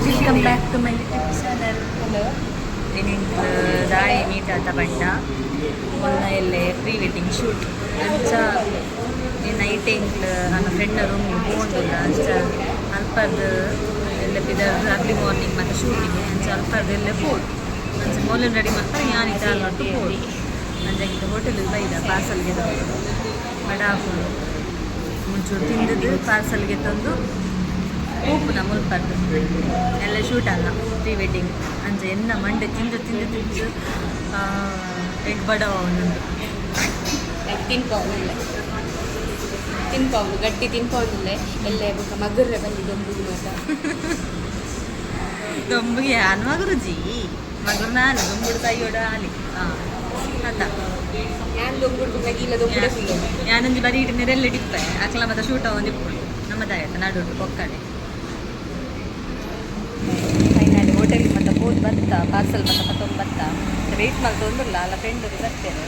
Welcome back to my YouTube channel. Hello. ದಾಯಿ meet ಆತ ಬಂಡ ಮೊನ್ನ ಎಲ್ಲೆ ಪ್ರೀ ವೆಡ್ಡಿಂಗ್ ಶೂಟ್. ಅಂಚ ನೈಟ್ ಎಂಕ್ಲ್ ನನ್ನ ಫ್ರೆಂಡ್ನ ರೂಮ್ ಪೋಂದುಲ್ಲ. ಅಂಚ ಅಲ್ಪದ್ದು ಎಲ್ಲ ಪಿದರ್ದು ಅರ್ಲಿ ಮಾರ್ನಿಂಗ್ ಮತ್ತು ಶೂಟಿಗೆ. ಅಂಚ ಅಲ್ಪದ್ದು ಎಲ್ಲ ಪೋಡು. ಅಂಚ ಮೋಲೆನ್ ರೆಡಿ ಮಾಡ್ತಾರೆ, ಯಾನ್ ಇತ್ತೆ ಅಲ್ಲೊಟ್ಟು ಪೋಡು. ಅಂಚ ಇಂತ ಹೋಟೆಲ್ ಬೈದ ಪಾರ್ಸಲ್ಗೆ ಬಡ ಹಾಕೊಂಡು ಮುಂಚೂರು ತಿಂದದ್ದು ಪಾರ್ಸಲ್ಗೆ ತಂದು ಪೋಪುನ ಮುಲ್ಪದ್ದು. ಎಲ್ಲ ಶೂಟ್ ಅಲ್ಲ ಪ್ರೀ ವೆಡ್ಡಿಂಗ್. ಅಂಚ ಎನ್ನ ಮಂಡೆ ತಿಂದು ತಿಂದು ತಿಂದು ಎಗ್ ಬಡವ ಉಂಟು. ತಿನ್ಪವನಿಲ್ಲ, ತಿನ್ಪವನು ಗಟ್ಟಿ ತಿನ್ಪವನಿಲ್ಲ. ಎಲ್ಲೆ ಬೊಕ ಮಗುರ್ರೆ ಬಲ್ಲಿ ದೊಂಬುದು ಮಾತ. ದೊಂಬುಗೆ ಯಾನ್ ಮಗುರುಜಿ, ಮಗುರು ನಾಲ್ ದೊಂಬುಡು ತಾಯಿಯೋಡ ಆಲಿ ಹಾಂ ಅತ್ತ. ಯಾನ್ ದೊಂಬುಡು ಇಲ್ಲ, ದೊಂಬುಡೆ ಫುಲ್ಲು. ಯಾನೊಂಜಿ ಬರೀ ಇಟ್ಟು ನೆರೆಲ್ಲ ಡಿಪ್ಪೆ ಅಕ್ಲ ಮತ್ತೆ ಶೂಟ್ ಒಂದು ಇಪ್ಪುಂಡು ನಮ್ಮ ತಾಯತ್ತ ನಡುಟು ಪೊಕ್ಕಡೆ. ಫೈನಲಿ ಹೋಟೆಲ್ ಮತ್ತೆ ಪೋದು ಬತ್ತ, ಪಾರ್ಸಲ್ ಮತ್ತೆ ಪತ್ತೊಂದು ಬತ್ತ. ವೆಯ್ಟ್ ಮಲ್ತೊಂದುಲ್ಲ ಅಲ್ಲ, ಫ್ರೆಂಡ್ ಬರ್ತೇನೆ.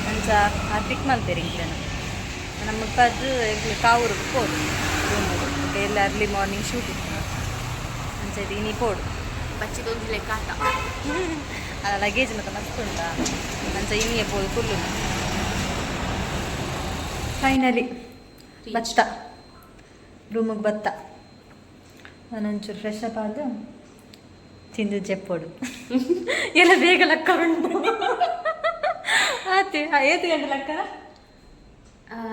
ಅಂಚ ಆ ಪಿಕ್ ಮಲ್ತೇರಿ ಇಂಕ್ಲೆನ. ನಮ್ಮ ಪದ್ದು ಎಂಕ್ಲೆ ಕಾವೂರಿಗೆ ಪೋದು ರೂಮುಗು. ಎಲ್ಲ ಅರ್ಲಿ ಮಾರ್ನಿಂಗ್ ಶೂಟ್ ಇತ್ತು. ಅಂಚ ಇದು ಇನಿ ಪೋಡು. ಬಚ್ಚಿದೊಂದು ಲೆಕ್ಕ ಆತ. ಅಲ್ಲ, ಲಗೇಜ್ ಮತ್ತೆ ಮಸ್ತ್ ಉಂಟಾ. ಅಂಚ ಇನಿಯೇ ಪೋದು ಕುಲ್ಲು. ಫೈನಲಿ ಬತ್ತ, ರೂಮಿಗೆ ಬತ್ತ. ನಾನೊಂಚೂರು ಫ್ರೆಶ್ ಅಪ್ ಆದು ತಿಂದು ಜೆಪ್ಪೋಡು. ಎಲ್ಲ ಬೇಗ ಲಕ್ಕ ಉಂಟು ಆತೆ. ಏತು ಗಂಟೆ ಲಕ್ಕ?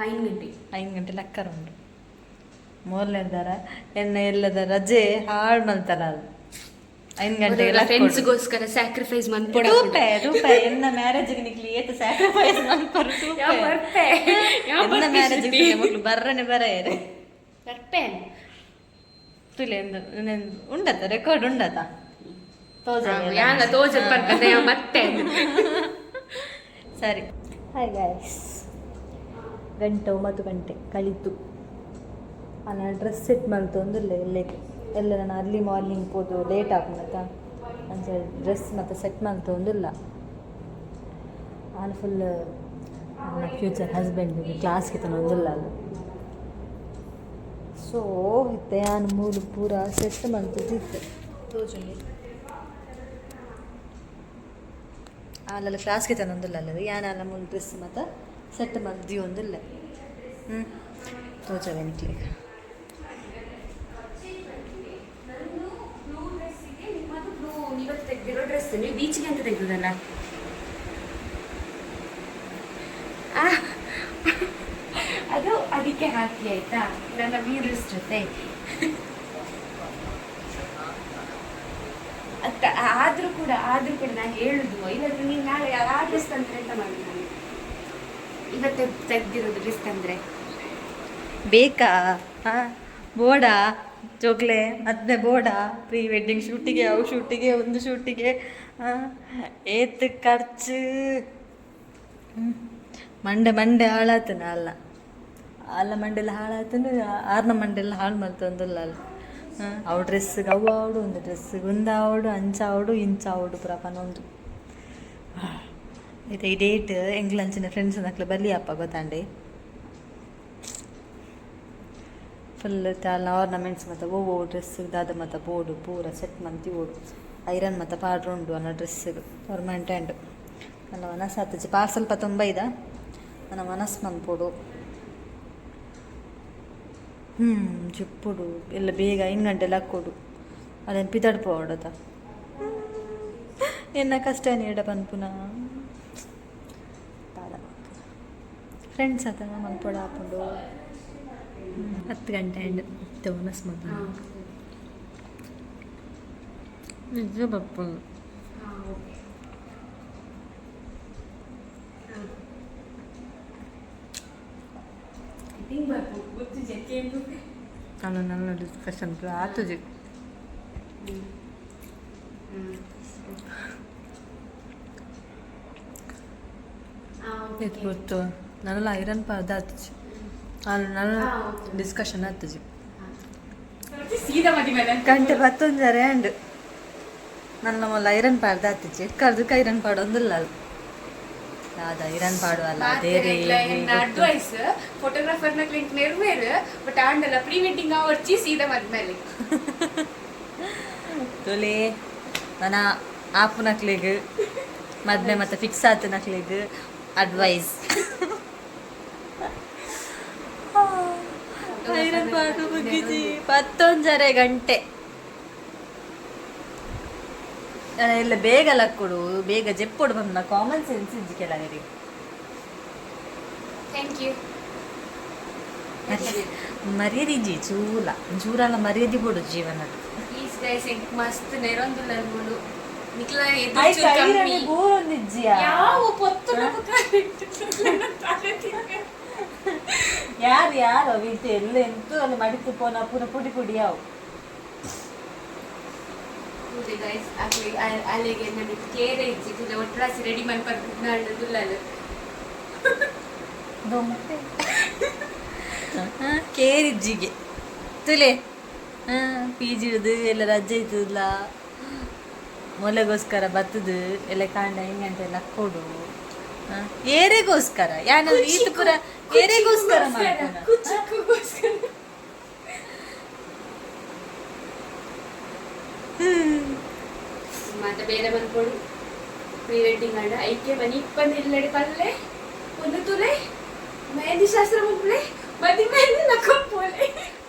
5 ಗಂಟೆ. 5 ಗಂಟೆ ಲಕ್ಕರ ಉಂಟು. ಮೂರನೇದಾರ ಎನ್ನ ಎಲ್ಲದ ರಜೆ ಹಾಳು ಮಲ್ತಾರ ಅದು. 5 ಗಂಟೆಗೆ. ಫ್ರೆಂಡ್ಸ್ಗೋಸ್ಕರ ಸ್ಯಾಕ್ರಿಫೈಸ್ ಮನ್ಪೊಡ. ರೂಪಾಯಿ ರೂಪಾಯಿ ಎನ್ನ ಮ್ಯಾರೇಜ್ಗೆ ನಿಕ್ಲಿ ಏತು ಸ್ಯಾಕ್ರಿಫೈಸ್ ಮನ್ಪರು. ಬರ್ಪೆ. ಎನ್ನ ಮ್ಯಾರೇಜ್ ಮಕ್ಳು ಬರ್ರನೆ ಬರ. ಬರ್ಪೆ. ತುಲೆ ಉಂಡತ ರೆಕಾರ್ಡ್ ಉಂಡತ. ಯಾನ ತೋಜಲ್ ಪರ್ಪದೆ ಮತ್ತೆ. ಸರಿ. ಹಾಯ್ ಗಾಯ್ಸ್, ಗಂಟೆ 9 ಗಂಟೆ ಕಳೀತು. ನಾನು ಡ್ರೆಸ್ ಸೆಟ್ ಮಲ್ತೊಂದುಲ್ಲೆ ಎಲ್ಲೆಗೆ. ಎಲ್ಲ ನಾನು ಅರ್ಲಿ ಮಾರ್ನಿಂಗ್ ಪೋದು ಲೇಟ್ ಆಪುಂಡತ. ಅಂಚ ಡ್ರೆಸ್ ಮತ್ತು ಸೆಟ್ ಮಲ್ತೊಂದುಲ್ಲ. ನಾನು ಫುಲ್ ನನ್ನ ಫ್ಯೂಚರ್ ಹಸ್ಬೆಂಡ್ ಕ್ಲಾಸ್ಗೆ ತನೊಂದುಲ್ಲ ಅದು. ಸೊ ಇತ್ತೆ ಯಾನ್ ಮೂಲು ಪೂರ ಸೆಟ್ ಮಲ್ತುದಿತ್ತೆ ತೋಜುಂಡು. ಅಲ್ಲಲ್ಲ, ಕ್ಲಾಸ್ಗೆ ತನೊಂದುಲ್ಲ ಅಲ್ಲ. ಯಾನ್ ಅಲ್ಲ ಮೂಲು ಡ್ರೆಸ್ ಮಾತ ಸೆಟ್ ಮಲ್ತ್ ದೀವೊಂದುಲ್ಲೆ. ಹ್ಞೂ, ತೋಜವೆ ನಿಕ್ಲೆಗ್. ನಂದು ಬ್ಲೂ ಡ್ರೆಸ್ಸಿಗೆ ನಿಮ್ಮದು ಬ್ಲೂ ಇವತ್ತು ತೆಗ್ದಿರೋ ಡ್ರೆಸ್. ನೀವು ಬೀಚ್ಗೆ ಅಂತ ತೆಗ್ದದಲ್ಲ. ಆ, ಅದು ಅದಕ್ಕೆ ಹಾಕಿ ಆಯ್ತಾ, ನನ್ನ ಬ್ಲೂ ಡ್ರೆಸ್ ಜೊತೆ. ಅತ್ತ ಆದ್ರೂ ಕೂಡ ನಾನು ಹೇಳುದು, ಇಲ್ಲಾಂದ್ರೆ ನೀನು ನಾಳೆ ಆ ಡ್ರೆಸ್ ತಂದ್ರೆ ಎಂತ ಮಾಡುದು ನಾನು? ಇವತ್ತೇ ತೆಗ್ದಿರೋದು ಡ್ರೆಸ್ ತಂದ್ರೆ. ಬೇಕಾ? ಹಾಂ, ಬೋಡಾ ಜೋಕ್ಲೆ ಅದ್ನೆ ಬೋಡಾ? ಪ್ರೀ ವೆಡ್ಡಿಂಗ್ ಶೂಟಿಗೆ, ಅವು ಶೂಟಿಗೆ, ಒಂದು ಶೂಟಿಗೆ ಏತ್ ಖರ್ಚು. ಹ್ಮ್. ಮಂಡೆ ಮಂಡೆ ಹಾಳಾತನ ಅಲ್ಲ ಅಲ್ಲ, ಮಂಡೆಲ್ಲ ಹಾಳಾತನು. ಆರ್ನ ಮಂಡೆಲ್ಲ ಹಾಳು ಮಲ್ತೊಂದುಲ್ಲ ಅಲ್ಲ. ಅವು ಡ್ರೆಸ್ಗೆ ಅವು ಆವಡು, ಒಂದು ಡ್ರೆಸ್ಗೆ ಒಂದು ಆವಡು, ಅಂಚ ಆವಡು, ಇಂಚ ಆವಡು ಪೂರ ಪನೊಂದು. ಇದು ಈ ಡೇಟ್ ಎಂಕ್ಲ ಅಂಚಿನ ಫ್ರೆಂಡ್ಸ್ ನಕ್ಲು ಬರ್ಲಿ ಅಪ್ಪ ಗೊತ್ತಾಂಡೆ. ಫುಲ್ ತಾಲ್ನ ಆರ್ನಮೆಂಟ್ಸ್ ಮತ್ತು ಓ ಡ್ರೆಸ್ ದಾದ ಮತ್ತು ಬೋರ್ಡು ಪೂರ ಸೆಟ್ ಮಂತಿ ಓಡು. ಐರನ್ ಮತ್ತು ಪಾಡ್ರ್ ಉಂಡು ಅನ್ನ ಡ್ರೆಸ್ಸಿಗೆ ಪರ್ಮನೆಂಟ್ ಆ್ಯಂಡ್ ನನ್ನ ಮನಸ್ಸು ಆತಜಿ. ಪಾರ್ಸಲ್ ತುಂಬ ಇದ ನನ್ನ ಮನಸ್ಸು ಮನ್ಪೊಡು. ಹ್ಞೂ, ಚಿಪ್ಪುಡು ಎಲ್ಲ ಬೇಗ 5 ಗಂಟೆ ಲಕ್ಕೊಡು. ಅದೇನು ಪಿದಡ್ ಪೋಡದ ಎನ್ನ ಕಷ್ಟ ನೀಡ ಪನ್ಪುನ. ದಾದ ಫ್ರೆಂಡ್ಸ್ ಆತ ಮನ್ಪೊಡ ಆಪುಂಡು. 10 ಗಂಟೆ ಆ್ಯಂಡ್ ಮನಸ್ಸು ಮಲ್ಪ ನಿಜ ಬಪ್ಪುಂಡು. ನಾನು ನನ್ನ ಡಿಸ್ಕಷನ್ ಆತುಜಿ. ಇದು ಗೊತ್ತು ನನ್ನಲ್ಲ ಐರನ್ ಪದ ಆತುಜಿ. ನಾನು ನನ್ನ ಡಿಸ್ಕಷನ್ ಆತುಜಿ. ಸೀದಾ ಮದಿ ಮೇಲೆ. ಗಂಟೆ ಪತ್ತೊಂಜರೆ ಆಂಡ್ ನನ್ನ ಮೊಲ್ಲ ಐರನ್ ಪಾಡ್ದ ಆತಿಜಿ. ಕರ್ದಕ್ಕೆ ಐರನ್ ಪಾಡೊಂದಿಲ್ಲ ಅದು. ದಾದ ಐರನ್ ಪಾಡುವಲ್ಲ ಅದೇ. ಅಡ್ವೈಸ್ ಫೋಟೋಗ್ರಾಫರ್ ನ ಕ್ಲಿಂಕ್ ನೆರವೇರು, ಬಟ್ ಆಂಡಲ್ಲ ಪ್ರೀ ವೆಡ್ಡಿಂಗ್ ಅವರ್ಚಿ ಸೀದಾ ಮದ್ಮೇಲೆ. ತೊಲೆ ನನ್ನ ಆಪುನಕ್ಲೆಗ್ ಮದ್ಮೆ ಮತ್ತೆ ಫಿಕ್ಸ್ ಆತನಕ್ಲೆಗ್ ಅಡ್ವೈಸ್. ಐರನ್ ಪಾಡು ಮುಗಿಜಿ 11:30 ಗಂಟೆ. ಎಲ್ಲ ಬೇಗ ಲಕ್ಕೊಡು, ಬೇಗ ಜೆಪ್ಪೊಡು ಬಂದ ಕಾಮನ್ ಸೆನ್ಸ್ ಇಜ್ಜಿ ಕೆಲವರಿಗೆ. Thank you. ಮರ್ಯಾದೆ ಇಜ್ಜಿ, ಚೂಲ ಚೂರಲ್ಲ ಮರ್ಯಾದೆ ಕೊಡು ಜೀವನದ. ಪ್ಲೀಸ್ ಗೈಸ್, ಎಂಕ್ ಮಸ್ತ್ ನೆರೊಂದುಲ್ಲ ಮೂಲು ನಿಕ್ಲ ಎದುರು ಕಮ್ಮಿ. ಬೂರೊಂದಿಜ್ಜಿಯಾ? ಯಾವ ಪೊತ್ತು. ಯಾರು ಯಾರು ಅವಿಂತ ಎಲ್ಲ ಎಂತೂ ಅಲ್ಲಿ ಮಡಿತು ಪೋನ ಪೂರ ಪುಡಿ ಪುಡಿ ಯಾವು. ಗೈಸ್, ಅಕ್ಲೆ ಅಲ್ಲಿಗೆ ನನಗೆ ಕೇರೆ ಇಜ್ಜಿ ತುಲೆ ಒಟ್ರಾಸಿ ರೆಡಿ ಮನ್ಪರ್ ನಾಡ್ದುಲ್ಲಲ್ಲ. ಕೇರಿಜ್ಜಿಗೆ ತುಲೆ ಪಿ ಜಿಡ್ದು ಎಲ್ಲ ರಜೆ ಇತ್ತದಲ್ಲ, ಮೊಲೆಗೋಸ್ಕರ ಬತ್ತದು ಎಲ್ಲ ಕಾಂಡ ಹೆಂಗಂತ ಲಕ್ಕೊಡು ಏರೆಗೋಸ್ಕರ ಯಾನ ಈತ ಪೂರ ಏರೆಗೋಸ್ಕರ ಮಾಡ್ತಾನ. ಕುಚಿಕ್ಕೋಸ್ಕರ. ಮತ್ತೆ ಬೇರೆ ಮನ್ಪೊಡು ಪ್ರೀ ವೆಡ್ಡಿಂಗ್ ಆಡ ಐಕೆ ಮನಿ ಇಪ್ಪಂದು ಇಲ್ಲಡೆ ಪಲ್ಲೆ ಒಂದು ತುಲೆ ಮೆಹಂದಿ ಶಾಸ್ತ್ರ ಮನ್ಪುಲೆ ಮದಿ ಮೆಹಂದಿ ಲಕ್ಕೊಪ್ಪೋಲೆ.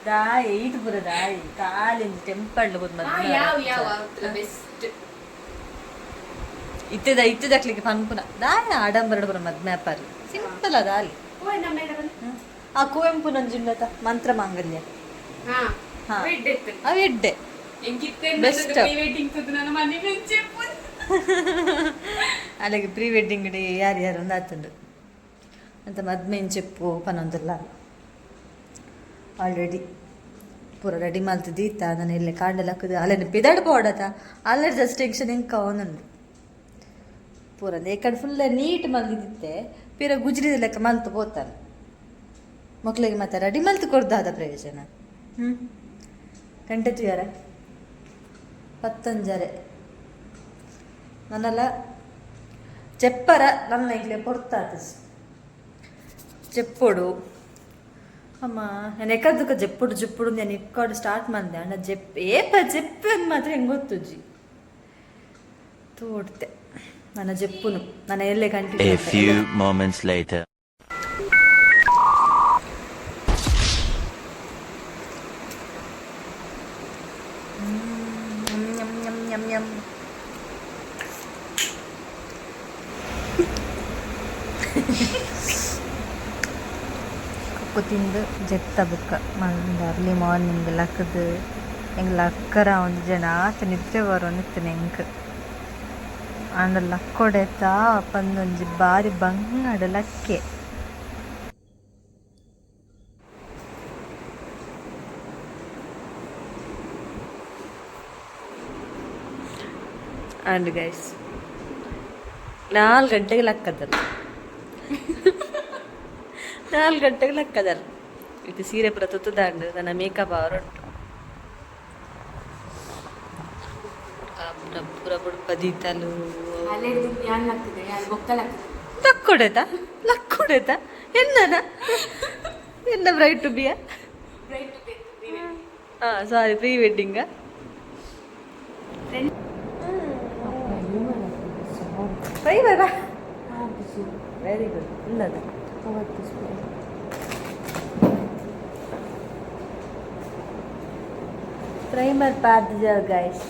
ದಾಯಿ ಈತ ಪೂರ ದಾಯಿ ಕಾಲಿಂದ ಟೆಂಪಡ್ಲು ಬೋದು. ಮದ್ಮೆ. ಯಾವ ಯಾವ ಬೆಸ್ಟ್. ಇತ್ತದ ಇತ್ತದಕ್ಲಿಕ್ಕೆ ಪನ್ಪುನ ದಾಯ ಆಡಂಬರ ಪೂರ ಮದ್ಮೆ ಅಪ್ಪಾರಿ ಸಿಂಪಲ್ ಅದ ಅಲ್ಲಿ. ಓ ನಮ್ಮ ಮೇಡಮ್. ಆ ಕುವೆಂಪು ನಂಜುಂಡತ ಮಂತ್ರ ಮಾಂಗಲ್ಯ. ಹಾ. ಹಾ. ಬೆಡ್ ಇತ್ತು. ಅವು ಎಡ್ಡೆ. ಎಂಕಿತ್ತೆ. Best. Pre wedding ತುದು ನನ್ನ ಮನೆ ಬೆಂಚೆ. ಅಲ್ಲಿಗೆ ಪ್ರೀ ವೆಡ್ಡಿಂಗ್ ಡೇ ಯಾರು ಯಾರು ಒಂದು ಆತುಂಡು ಅಂತ ಮದ್ಮೆನ್ ಚೆಪ್ಪು ಪನೊಂದುಲ್ಲ. ಆಲ್ರೆಡಿ ಪೂರ ರೆಡಿ ಮಲ್ತದೀತ ನಾನು ಎಲ್ಲೆ ಕಾಂಡಲ್ ಹಾಕುದು ಅಲ್ಲೇನು ಪಿದಾಡ್ ಪೋಡತ ಅಲ್ಲೇ ಜಸ್ಟ್ ಟೆನ್ಷನ್ ಎಂಕ ಅವನಂದು ಪೂರ ಏಕಡೆ ಫುಲ್ ನೀಟ್ ಮಲ್ದಿದ್ದಿತ್ತೆ ಪಿರ ಗುಜ್ರಿದ ಲೆಕ್ಕ ಮಲ್ತು ಪೋತಾನೆ ಮಕ್ಳಿಗೆ ಮತ್ತೆ ರೆಡಿ ಮಲ್ತು ಕೊಡ್ದಾದ ಪ್ರಯೋಜನ. ಹ್ಞೂ ಗಂಟೆ ತುಯಾರ 10:30 ನನ್ನೆಲ್ಲ ಚೆಪ್ಪರ ನನ್ನ ಇಲ್ಲೇ ಪೊರ್ತಾತ ಚೆಪ್ಪೊಡು ಅಮ್ಮ. ನಾನು ಎಕ್ಕದಕ್ಕ ಜೆಪ್ಪುಡು ಜೆಪ್ಪುಡು ನಾನು ಇಕ್ಕಾಡು ಸ್ಟಾರ್ಟ್ ಮಾಡಿದೆ ಅಣ್ಣ ಜೆಪ್ ಏಪ ಜೆಪ್ಪು ಅಂದ್ ಮಾತ್ರ ಹೆಂಗೆ ಗೊತ್ತುಜ್ಜಿ ತೋಡ್ತೆ ನನ್ನ ಜೆಪ್ಪುನು ನನ್ನ ಎಲ್ಲೇ A continue. few moments later. M M M M. ಕುಕ್ಕು ತಿಂದು ಜೆತ್ತ ಬುಕ್ಕ ಮಂದ ಅರ್ಲಿ ಮಾರ್ನಿಂಗ್ ಲಕ್ಕದು ಎಂಗ್ ಲಕ್ಕರ ಒಂದು ಜನ ಆತ ನಿದ್ರೆ ಬರೋನಿತ್ತು ಎಂಕ್. ಆಂಡ ಲಕ್ಕೊಡೆತ ಪಂದೊಂಜಿ ಬಾರಿ ಬಂಗಡ ಲಕ್ಕೆ. ಆ್ಯಂಡ್ ಗೈಸ್, 4 ಗಂಟೆಗೆ ಲಕ್ಕದಲ್ಲ, 4 ಗಂಟೆಗೆ ಲಕ್ಕದಲ್ಲ. ಇದು ಸೀರೆ ಪೂರ ತುತ್ತುದಾಂಡು ನನ್ನ ಮೇಕಪ್ ಅವರುಂಟು ಪೂರ ಪೂರ ಬುಡ್ಪ ದೀತಲು. ಅಲ್ಲೇ ಯಾನ್ ಆಗ್ತದೆ ಯಾನ್ ಬೊಕ್ಕಲಾಗ್ತದೆ. ಲಕ್ಕೊಡೆತ ಲಕ್ಕೊಡೆತ ಎನ್ನನ ಎನ್ನ ಬ್ರೈಟ್ ಟು ಬಿಯಾ. ಬ್ರೈಟ್. ಹಾಂ, ಸಾರಿ, ಪ್ರೀ ವೆಡ್ಡಿಂಗ. ಬೈ ಬೈ ಬಾ. ವೆರಿ ಗುಡ್ ಇಲ್ಲದ. ಪ್ರೈಮರ್ ಪಾದ ಗೈಸ್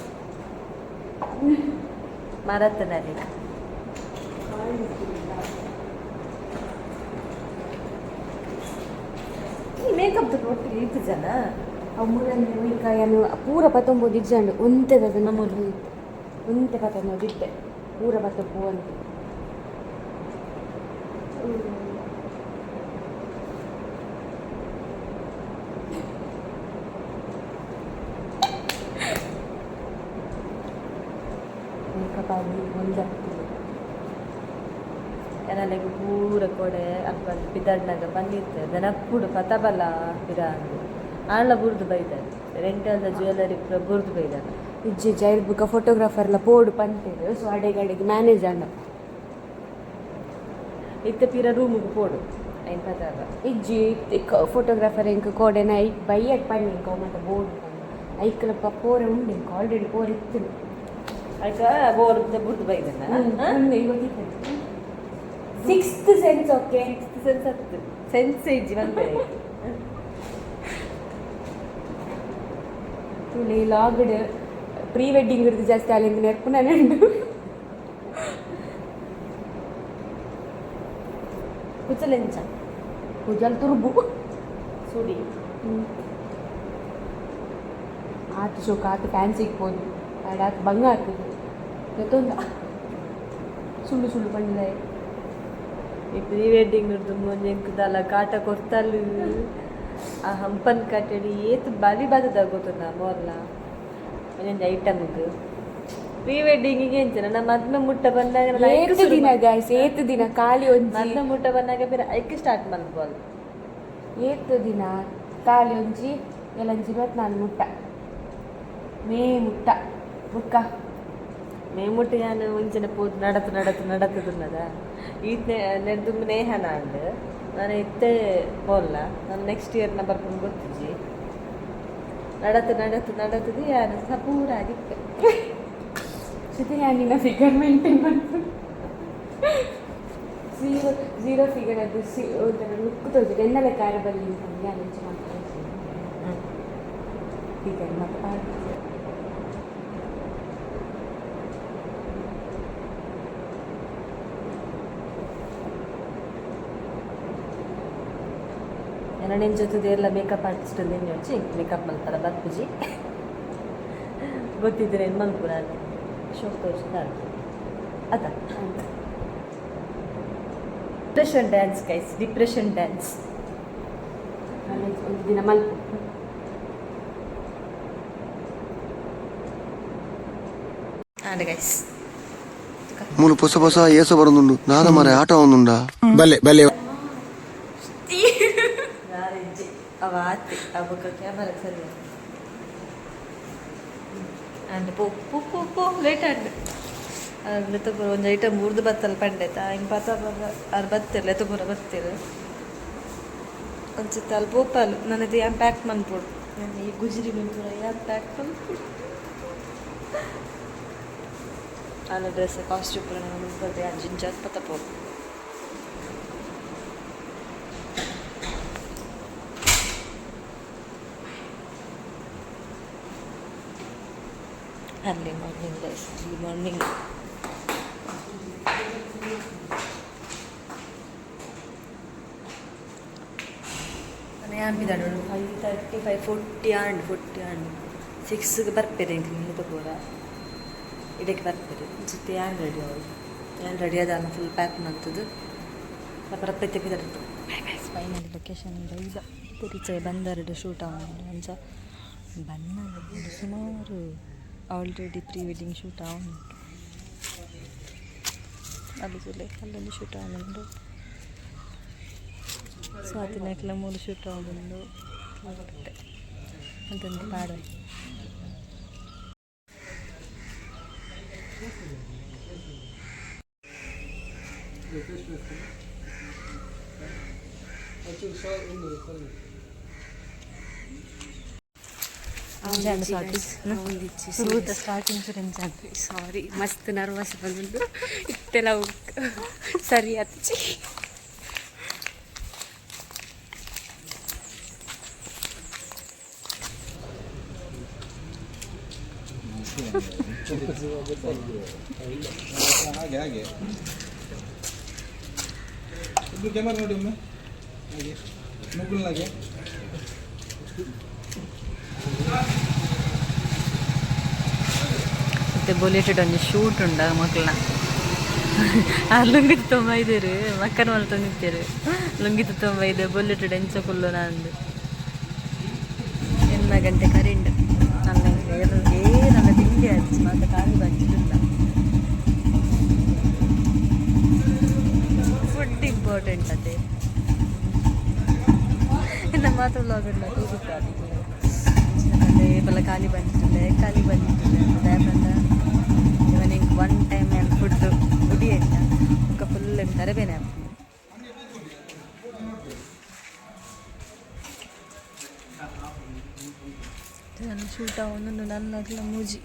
ಮರತನಲ್ಲಿ ಈ ಮೇಕಪ್ ಒಟ್ಟಿಗೆ ಇತ್ತು ಜನ. ಅಮ್ಮೂರಲ್ಲಿ ಈಗ ಏನು ಪೂರ ಪತ್ತೊಂಬತ್ತು ಇಜ್ಜಂಡು ಒಂತೆದ ನಮ್ಮೂರು ಒಂತೆ ಪತ್ತೊಂಬತ್ತು ಇತ್ತೆ ಪೂರ ಪತ್ತೊಂಬು ಅಂತ. ಮೇಕಪ್ ಆಗಿ ಒಂದಾಗ್ತದೆ ಎನಲೆಗ್ ಪೂರ ಕೊಡೆ ಅಲ್ಪ ಪಿದಡ್ನಾಗ ಬಂದಿತ್ತು ದನಕ್ಕೂಡು ಪತಬಲ ಪಿರ ಅಂದು ಆಂಡ್ಲ ಬುರ್ದು ಬೈದಾರೆ ರೆಂಟಲ್ದ ಜ್ಯುವೆಲರಿ ಪೂರ ಬುರ್ದು ಬೈದಾರೆ. ಇಜ್ಜಿ ಜೈಲ್ ಬುಕ್ಕ ಫೋಟೋಗ್ರಾಫರ್ಲ ಪೋಡು ಪಂತೇರು ಸೊ ಅಡೆಗೆ ಅಡೆಗೆ ಮ್ಯಾನೇಜ್ ಅಣ್ಣ. ಇತ್ತೆ ಪಿರ ರೂಮಿಗೆ ಪೋಡು ಐನ್ ಪತಾಬ. ಇಜ್ಜಿ ಫೋಟೋಗ್ರಾಫರ್ ಎಂಕ್ ಕೋಡೆ ನೈಟ್ ಬೈಯಟ್ ಪನ್ನಿ ಎಂಕ್ ಮತ್ತೆ ಬೋರ್ಡ್. ಐಕ್ಲಪ್ಪ ಪೋರೆ ಉಂಡು, ಇಂಕ ಆಲ್ರೆಡಿ ಪೋರ್ ಇತ್ತು. ಆಯ್ತಾ, ಬೋರ್ ಬುಡ್ದು ಬೈದನ. Sixth sense, okay. Sense ಹತ್ತು ಸೆನ್ಸ್ ಇಜ್ಜಿ ಬಂದೆ. ತುಳಿ ಲಾಗ್ಡ್ ಪ್ರೀ ವೆಡ್ಡಿಂಗ್ ಇರ್ದು ಜಾಸ್ತಿ ಅಲ್ಲಿಂದ ನೆನಪು ಉಂಡು. ಕುಚಲೆಂಚ? ಕುಜಲ್ ತುರ್ಬು. ಸುಡಿ. ಆತು ಶೋಕ ಆತು, ಫ್ಯಾನ್ಸಿ ಇಕ್ಬೋದು ಆಡ ಆತು, ಬಂಗ ಆಗ್ತದೆ ಗೊತ್ತೊಂದ ಸುಳ್ಳು ಸುಳ್ಳು ಪಂಡಿದ. ಈ ಪ್ರೀ ವೆಡ್ಡಿಂಗ್ ಒಂಜಿ ಎಂಕುದಲ್ಲ ಕಾಟ ಕೊರ್ತಲು. ಆ ಹಂಪನ್ ಕಟ್ಟಡಿ ಏತ್ ಬಲಿ ಬಾದದ ಗೊತ್ತುಂದ ಮೋರ್ಲ ಒಂದೊಂದು ಐಟಮ್ಗೆ. ಪ್ರೀ ವೆಡ್ಡಿಂಗಿಗೆ ಎಂಚ ನನ್ನ ಮದ್ಮೆ ಮುಟ್ಟ ಬಂದಾಗ ನಾನು ಐಕ್ ಏತ್ ಶುರು ದಿನ ಗಾಯ್ಸ್, ಏತ್ ದಿನ ಖಾಲಿ ಒಂಜಿ ಮದ್ಮೆ ಮುಟ್ಟ ಬಂದಾಗ ಬೇರೆ ಐಕ್ ಸ್ಟಾರ್ಟ್ ಮಲ್ಬೋದು. ಏತ್ ದಿನ ಖಾಲಿ ಒಂಜಿ ಎಲ್ಲಂಜಿ 24 ಮುಟ್ಟ, ಮೇ ಮುಟ್ಟ ಬುಕ್ಕ. ಮೇ ಮುಟ್ಟ ಯಾನ್ ಒಂಚಿನ ಪೋದು ನಡತು ನಡತು ನಡತದುನ್ನದ ಈತ್ನೆ ನೆಡ್ದು ನೇಹನ ಅಂಡ್ ನಾನು ಇತ್ತೆ ಪೋಲ್ಲ. ನಾನು ನೆಕ್ಸ್ಟ್ ಇಯರ್ನ ಬರ್ಕೊಂಡು ಗೊತ್ತಿಜ್ಜಿ. ನಡತು ನಡತು ನಡತದು ಯಾನು ಸಪೂರ ಆಗಿತ್ತೆ. ಜೊತೆ ನಾನು ನಿನ್ನ ಫಿಗರ್ ಮೇಂಟೈನ್ ಮಾಡ್ತೀನಿ. ಝೀರೋ ಝೀರೋ ಫಿಗರ್ ಅದು ಸಿ ಒಂಥರ ಲುಕ್ ತೋರಿಸಿದೆ ಎನ್ನೆಲ್ಲ ಕಾರ ಬರಲಿ ಅಂತ ನಾನು ಹೆಚ್ಚು ಮಾಡ್ತೀನಿ ಫಿಗರ್ ಮತ್ತೆ ಪಾಡ್ದು. ಎರಡನೇ ಜೊತೆ ಎಲ್ಲ ಮೇಕಪ್ ಆರ್ಟಿಸ್ಟ್ ಅಂದು ಮೇಕಪ್ ಮಲ್ಪರ ಬರ್ಪುಜಿ. ಗೊತ್ತಿದ್ರೆ ಏನು ಮಲ್ಪುರ ಶೋಕ್ ತೋರಿಸಿದ ಅದ. Depression dance guys, depression dance. ಆಮೇಲೆ ಒಂದು ದಿನ ಮಲ್ಪು. ಆಂಡ್ ಗೈಸ್. ಮೂಲು ಹೊಸ ಹೊಸ ಏಸ ಬರೋದುಂಡು ನಾದ ಮಾರೆ ಆಟ ಒಂದುಂಡ ಬಲ್ಲೆ ಬಲ್ಲೆ. ನಾರೆಜ್ಜಿ ಅವ ಆತೆ ಅಬಕ ಕ್ಯಾಮರಾ ಸರಿ. ಅಂಡ್ ಪೋ ಪೋ ಪೋ ಪೋ, ಲೇಟ್ ಆಂಡ್ ಲೆತ್ತಪುರ ಒಂಜಿ ಐಟಮ್ ಬೂರ್ದು ಬತ್ತಲ್ ಪಂಡೆತ ಹಿಂಗೆ ಪತ ಅರ್ ಬತ್ತಿರ ಲೆತ್ತಪುರ ಬತ್ತಿರ ಒಂಚತ್ತ ಅಲ್ಲಿ ಪೋಪಲ್. ನನಗೆ ಯಾನ್ ಪ್ಯಾಕ್ ಮನ್ಪೊಡು, ನನ್ನ ಈ ಗುಜಿರಿ ಪೂರ ಯಾನ್ ಪ್ಯಾಕ್ ಮನ್ಪೊಡು. ಆನ ಡ್ರೆಸ್ ಕಾಸ್ಟ್ಯೂಮ್ ಪೂರ ನಾನು ಯಾನ್ ಜಿಂಜಾತ್ ಪತ ಪೋಡು. Early morning guys, early morning. ನಾನು ಯಾನ್ 5:30, 5:40 and 40 and ಸಿಕ್ಸ್ಗೆ ಬರ್ಪೇರೆ. ಇಂಕ್ಲು ಪೂರ ಇದಕ್ಕೆ ಬರ್ಪೇರೆ ಜೊತೆ. ಯಾನ್ ರೆಡಿ ಆವು, ಯಾನ್ ರೆಡಿ ಆದ ಫುಲ್ ಪ್ಯಾಕ್ ಮಂತದ್ದು ರಪ್ಪೈತೆ ಬಿದಡ್ತು. ಫೈನಲಿ ಲೊಕೇಶನ್ ಈಗ ರೀಚ್ ಬಂದರಡು ಶೂಟ್ ಅವನು ಅಂಚ ಬಣ್ಣ ಸುಮಾರು ಆಲ್ರೆಡಿ ಪ್ರೀ ವೆಡ್ಡಿಂಗ್ ಶೂಟ್ ಅವನು. ಅಲ್ಲಿ ಸುಲೆ ಅಲ್ಲೊಂದು ಶೂಟ್ ಅವನುಂಡು. ಸ್ವಾತಿನಕ್ಲ ಮೂಲು ಶೂಟ್ ಅವನುಂಡು ಅಂತಂದು ಪಾಡುವೆ. ಸ್ವಾತಿ, ಸುರುತ ಸ್ಟಾರ್ಟಿಂಗ್ ಸುರೆಂಚ. ಸಾರಿ, ಮಸ್ತ್ ನರ್ವಸ್ ಬಂದು ಇತ್ತೆಲ್ಲ ಸರಿ ಹಚ್ಚಿ. ಹಾಗೆ ಹಾಗೆ ಇಬ್ರು ಕ್ಯಾಮರಾ ನೋಡಿ ಒಮ್ಮೆ ಹಾಗೆ ಮುಗುಳ್ನಾಗೆ. ಮತ್ತೆ ಬುಲೆಟೆಡ್ ಒಂಜಿ ಶೂಟ್ ಉಂಡ ಮಕ್ಕಳನ್ನ. ಆ ಲುಂಗಿ ತುಂಬ ಇದ್ದೀರಿ ಮಕ್ಕನ ಮಲ್ ತಂದಿತ್ತೀರಿ. ಲುಂಗಿ ತುಂಬ ಇದೆ ಬುಲೆಟೆಡ್ ಎಂಚ ಕುಲ್ಲು ನಂದು. ಎಣ್ಮ ಗಂಟೆ ಕರಿಂಡ್ ನನ್ನ ನನ್ನ ತಿಂಡಿ ಹಚ್ಚಿ ಮತ್ತೆ ಖಾಲಿ ಬಂಚಿಟ್ಟಿಲ್ಲ. ಫುಡ್ ಇಂಪಾರ್ಟೆಂಟ್ ಅದೇ. ಇನ್ನು ಮಾತ್ರ ವ್ಲಾಗ್ ತೂಗುತ್ತಾ ಬಲ ಖಾಲಿ ಬಂದಿಟ್ಟಿಲ್ಲ, ಖಾಲಿ ಬಂದಿಟ್ಟಿಲ್ಲ. ಬಂದ ಇವನಿಗೆ ಒನ್ ಟೈಮ್ ನಾನು ಫುಡ್ ಉಡಿ ಅಂತ ಫುಲ್ ತರಬೇನೆ ಆಗ್ತದೆ. ಶೂಟ್ ಆವೊಂದುಂಡು ನನ್ನಗ್ಲ ಮೂಜಿ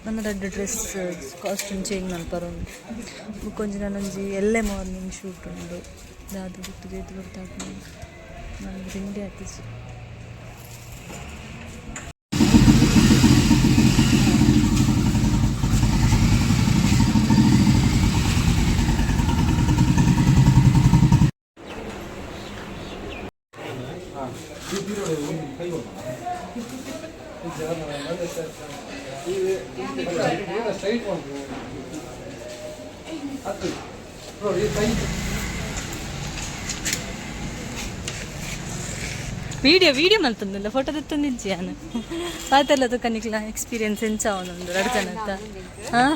ನನ್ನ ರಡ್ಡ್ ಡ್ರೆಸ್ ಕಾಸ್ಟ್ಯೂಮ್ ಚೇಂಜ್ ಮಲ್ಪರೊಂದು ಬೊಕೊಂಜಿ ನನೊಂಜಿ ಎಲ್ಲೆ ಮಾರ್ನಿಂಗ್ ಶೂಟ್ ಉಂಡು ದಾದ ಗೊತ್ತುಜಿ ಏತ್ ಗೊತ್ತಾಪುಂಡು ನನ್ಗೆ ತಿಂಡಿ ಆತಿಜಿ. ವಿಡಿಯೋ ವಿಡಿಯೋ ಮಲ್ತೊಂದುಲ್ಲ ಫೋಟೋ ದೆತ್ತೊಂದಿಜ್ಜಿ ಯಾನ್ ಪಾತೆರ್ಲ ತುಕ ನಿಕ್ಲ ಎಕ್ಸ್ಪೀರಿಯನ್ಸ್ ಎಂಚ ಆವೊಂದುಂಡು ರಡ್ಡ್ ಜನತ ಹಾಂ.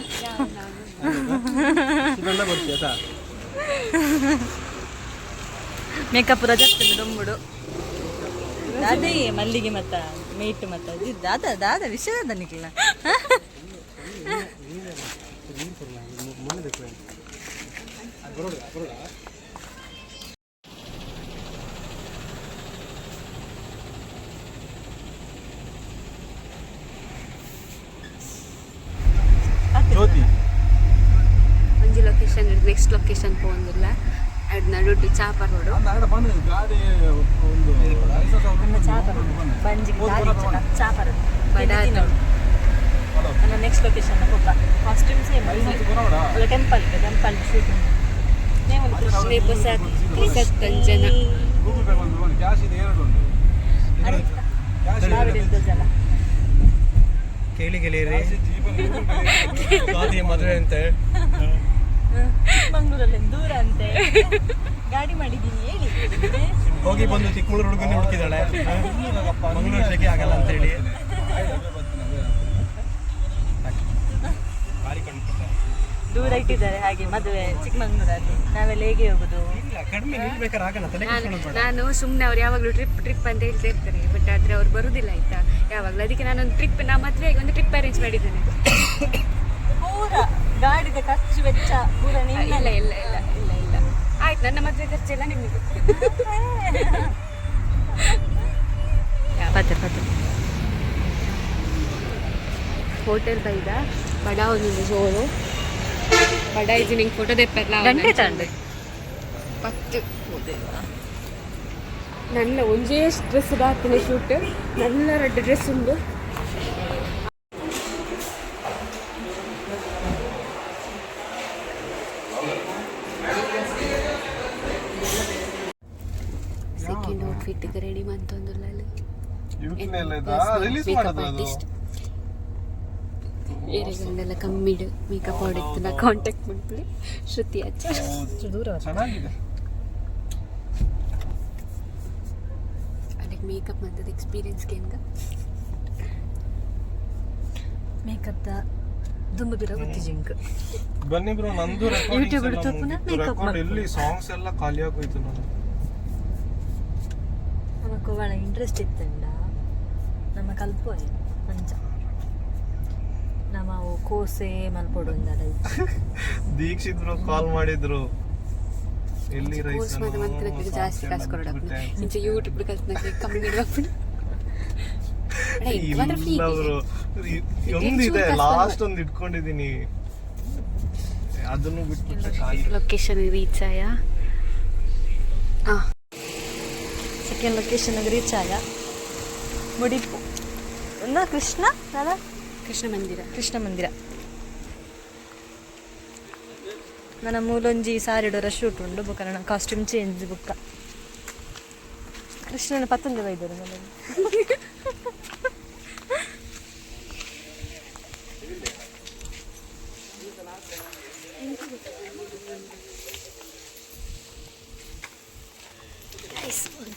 ಮೇಕಪ್ ರಜತ್ತುಂಡು ದೊಂಬುಡು ದಾದೆ ಮಲ್ಲಿಗೆ ಮತ್ತ ಮೇಟ್ ಮತ್ತ ದಾದ ದಾದ ವಿಷಯ ದಾದ ನಿಕ್ಲ. ಜ್ಯೋತಿ. ಒಂಜಿ ಲೊಕೇಶನ್ ನೆಕ್ಸ್ಟ್ ಲೊಕೇಶನ್ ಪೋವೊಂದುಲ್ಲ ಅಡ್ ನಡುಟು ಚಾಪ ರೋಡು. ಗಾಡಿ ಒಂದು ಬಂಜಿಗೆ ಚಾಪರ ಬಡ. ನನ್ನ ನೆಕ್ಸ್ಟ್ ಲೊಕೇಶನ್ ಪೋಪ ಕಾಸ್ಟ್ಯೂಮ್ ಸೇಮ್ ಅಲ್ಲ ಟೆಂಪಲ್ ಟೆಂಪಲ್ ಶೂಟ್. ಹೊಸ ಜನ. ಗೂಗಲ್ ಪೇ ಬಂದು ಕ್ಯಾಶ್ ಇದೆ ಎರಡು ಉಂಟು ಕ್ಯಾಶ್. ಕೇಳಿ ಗೆಳೆಯರಿ, ಸ್ವಾತಿಯ ಮದುವೆ ಅಂತೆ. ಚಿಕ್ಕಮಂಗ್ಳೂರಲ್ಲಿ ದೂರ ಅಂತೆ ಗಾಡಿ ಮಾಡಿದ್ದೀನಿ ಹೇಳಿ. ಹೋಗಿ ಬಂದು ಚಿಕ್ಕಮಗಳೂರು ಹುಡುಗನೇ ಹುಡುಕಿದಾಳೆ, ಮಂಗಳೂರು ಶೆಕೆ ಆಗಲ್ಲ ಅಂತ ಹೇಳಿ. ಭಾರಿ ಕಣ್ಪುಟ್ಟ. ದೂರ ಇಟ್ಟಿದ್ದಾರೆ ಹಾಗೆ ಮದುವೆ ಚಿಕ್ಕಮಂಗ್ಳೂರಲ್ಲಿ ನಾವೆಲ್ಲ ಹೇಗೆ ಹೋಗುದು? ಇಲ್ಲ ಕಡಿಮೆ ನಿಲ್ಬೇಕಾದ್ರೆ ಆಗಲ್ಲ ತಲೆ ಕೆಡಿಸ್ಕೊಳ್ಳೋದು ಬೇಡ. ನಾನು ಸುಮ್ಮನೆ ಅವ್ರು ಯಾವಾಗಲೂ ಟ್ರಿಪ್ ಟ್ರಿಪ್ ಅಂತ ಹೇಳ್ತಾ ಇರ್ತಾರೆ ಬಟ್ ಆದರೆ ಅವ್ರು ಬರುದಿಲ್ಲ ಆಯ್ತಾ ಯಾವಾಗಲೂ. ಅದಕ್ಕೆ ನಾನೊಂದು ಟ್ರಿಪ್ ನಾ ಮದುವೆಗೆ ಒಂದು ಟ್ರಿಪ್ ಅರೇಂಜ್ ಮಾಡಿದ್ದೇನೆ. ಪೂರ ಗಾಡಿದ ಖರ್ಚು ವೆಚ್ಚ ಪೂರ ಇಲ್ಲ. ನಿನ್ನಲ್ಲೇ. ಇಲ್ಲ ಇಲ್ಲ ಇಲ್ಲ ಇಲ್ಲ, ಆಯ್ತು, ನನ್ನ ಮದುವೆ ಖರ್ಚೆಲ್ಲ ನಿಮಗೆ. ಪತ್ತೆ ಪತ್ತೆ. ಹೋಟೆಲ್ ಬೈದ ಬಡ ಒಂದೊಂದು ಜೋರು ಬಡ ಇಜ್ಜಿ ನಿಂಗೆ ಫೋಟೋ ತೆಪ್ಪಲ್ಲ. ಗಂಟೆ ತಂಡೆ. 10. ನನ್ನ ಒಂಜೇ ಡ್ರೆಸ್ ಹಾಕ್ತೀನಿ ಶೂಟ್ ನನ್ನ ರೆಡ್ ಡ್ರೆಸ್ ಉಂಡು. ಸೆಕೆಂಡ್ ಔಟ್ಫಿಟ್ ರೆಡಿ ಮಂತೊಂದುಲ್ಲ. ರಿಲೀಸ್ ಮೇಕಪ್ ಮಾಡೋದು ಅದು. ಆರ್ಟಿಸ್ಟ್ ಏರೆಗಂಡೆಲ್ಲ ಕಮ್ಮಿಡು ಮೇಕಪ್ ಆಡಿತ್ತು ನಾ ಕಾಂಟ್ಯಾಕ್ಟ್ ಮಾಡ್ಕೊಳ್ಳಿ ಶ್ರುತಿ ಆಚಾರ್. ದೂರ. ಚೆನ್ನಾಗಿದೆ. ಅದಕ್ಕೆ ಮೇಕಪ್ ಮಂತದ ಎಕ್ಸ್ಪೀರಿಯನ್ಸ್ ಏನ್ಗ? ಮೇಕಪ್ the ದುಂಬು ಬಿರ ಗೊತ್ತಿಜಿಂಕ್. ಬನ್ನಿ ಬ್ರೋ ನಂದು. YouTube ಹಿಡ್ದು ಪುನಃ makeup record ಮಾಡ್ಕೊ. ಎಲ್ಲಿ ಸಾಂಗ್ಸ್ ಎಲ್ಲ ಖಾಲಿ ಆಗೋಯ್ತು ನಾನು. ನಮಕ್ ಒಳ ಇಂಟ್ರೆಸ್ಟ್ ಇತ್ತಂಡ ನಮ್ಮ ಕಲ್ಪು ಅಂಚ ನಮ್ಮ ಅವು ಕೋಸೆ ಮಲ್ಪೊಡು ಒಂದಲ್ಲ. ದೀಕ್ಷಿತ್ ಬ್ರೋ ಕಾಲ್ ಮಾಡಿದ್ರು ಎಲ್ಲಿ ರೈಸ್. ಕೋರ್ಸ್ ಮಾತ್ರ ಮಂತ್ರಕ್ಕೆ ಜಾಸ್ತಿ ಕಾಸು ಕೊಡೋದು ಇಂಚ ಯೂಟ್ಯೂಬ್ ಕಲ್ತ್ನಕ್ಕೆ ಕಮ್ಮಿ ಇಡಬೇಕು ಮಾತ್ರ ಫ್ರೀ. ಇಲ್ಲ ಬ್ರೋ ಒಂದಿದೆ ಲಾಸ್ಟ್ ಒಂದು ಇಟ್ಕೊಂಡಿದೀನಿ ಅದನ್ನು ಬಿಟ್ಬಿಟ್ರೆ ಖಾಲಿ. ಲೊಕೇಶನ್ ರೀಚ್ ಆಯ. ಸೆಕೆಂಡ್ ಲೊಕೇಶನ್ ರೀಚ್ ಆಯ ಮುಡಿಪು ಒಂದು ಕೃಷ್ಣ ದಾದ. ಕೃಷ್ಣ ಮಂದಿರ. ಕೃಷ್ಣ ಮಂದಿರ ನನ್ನ ಮೂಲೊಂಜಿ ಸಾರಿಡೋರ ಶೂಟ್ ಉಂಡು ಬೊಕ್ಕ ನನ್ನ ಕಾಸ್ಟ್ಯೂಮ್ ಚೇಂಜ್ ಬುಕ್ಕ ಕೃಷ್ಣನ ಪತ್ತೊಂದು ಬೈದರು ನನಗೆ.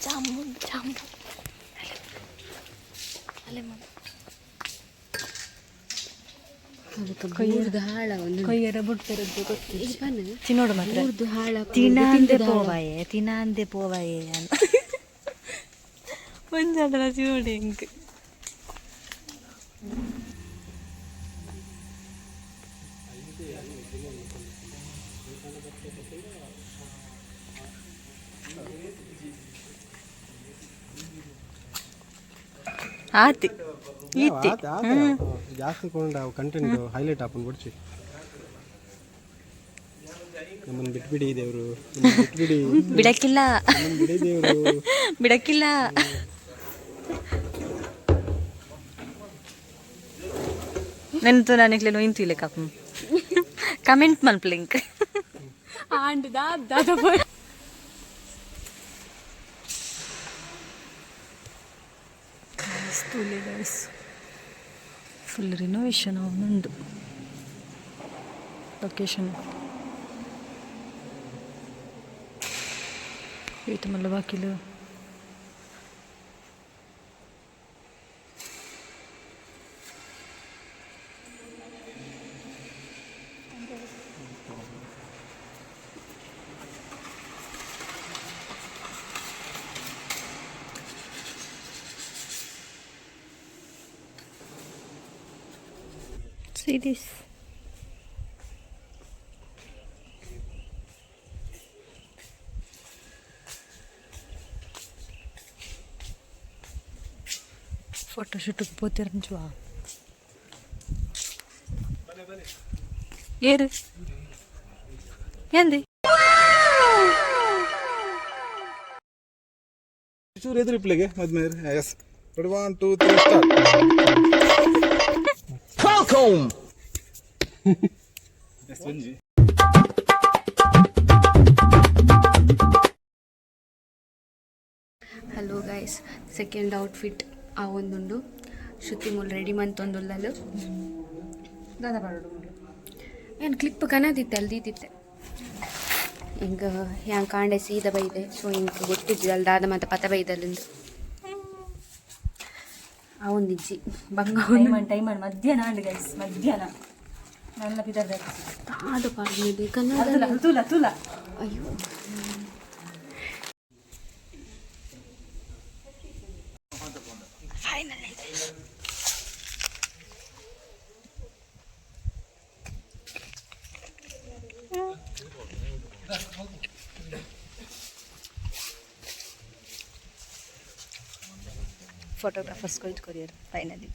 ಜಾಮೂನ್ ಜಾಮೂನ್ ಅಲ್ಲೇ. ಊರ್ದು ಹಾಳ ಒಂದು. ಕೊಯ್ಯರ ಬುಡ್ಪೆರದ್ದು ಗೊತ್ತು. ಬನ್ನ. ತಿನ್ನೋಡು ಮಾತ್ರ. ಊರ್ದು ಹಾಳ. ತಿನಾಂದೆ ಪೋವಾಯೆ ತಿನಾಂದೆ ಪೋವಾಯೆ ಅಂತ ಒಂಜಾಂಡಲ ತಿನ್ನೋಡು ಎಂಕ್. ಆತಿ. ಈತೆ. ಜಾಸ್ತಿ ಕೊಂಡ ಕಂಟೆಂಟ್ ಹೈಲೈಟ್ ಆಪನ್ ಬಿಡ್ಚಿ. ನಮ್ಮನ್ನು ಬಿಟ್ಬಿಡಿ ದೇವರು, ಬಿಟ್ಬಿಡಿ. ಬಿಡಕ್ಕಿಲ್ಲ. ನಮ್ಮನ್ನು ಬಿಡಿ ದೇವರು. ಬಿಡಕ್ಕಿಲ್ಲ. ನೆಂತು ನಾನು ಇಂತು ಇಲ್ಲ ಕಾಪು ಕಮೆಂಟ್ ಮಲ್ಪ್ಲಿಂಕ್. ಆಂಡ್ ದಾದ ಫುಲ್ ರಿನೋವೇಷನ್ ಒಂದೊಂದು ಲೊಕೇಶನ್. ಏತು ಮಲ್ಲ ಬಾಕಿಲು. See this. Photoshoot ಪೋತಿರಂಚುವಾ ಏರು ಎಂದಿ. ಚೂರು ಎದುರು ಪ್ಲೇಗೆ ಮದ್ಮೇಲೆ. Yes, ready, 1, 2, 3, start. Yes, ಒಂಜಿ. ಹಲೋ ಗೈಸ್, ಸೆಕೆಂಡ್ ಔಟ್ಫಿಟ್ ಆ ಒಂದುಂಡು. ಶ್ರುತಿ ಮೂಲು ರೆಡಿ ಮಂತೊಂದುಲ್ಲಲು. ಏನು ಕ್ಲಿಪ್ ಕನದಿತ್ತೆ ಅಲ್ದಿದ್ದಿತ್ತೆ. ಹಿಂಗೆ ಹ್ಯಾಂಗೆ ಕಾಂಡೆ ಸೀದ ಬೈದೆ. ಸೊ ಹಿಂಗೆ ಗೊತ್ತಿದ್ದಿಲ್ಲ ಅಲ್ಲಿ ದಾದ ಮತ್ತೆ ಪತ ಬೈದಲ್ಲಿಂದು ಆ ಒಂದು ಇಜ್ಜಿ ಬಂಗ. ಟೈಮ್ ಟೈಮ್ ಮಧ್ಯಾಹ್ನ ಆಂಡ್ ಗೈಸ್, ಮಧ್ಯಾಹ್ನ ನನ್ನ ಪಿದರ್. ಆದ ಪಾಡ್ಮೇಲೆ ಕನ್ನಡ. ತುಲ ತುಲ. ಅಯ್ಯೋ. ಫೋಟೋಗ್ರಾಫರ್ಸ್ ಕೊಯ್ದು ಕೊರಿಯರ್ ಫೈನಲಿ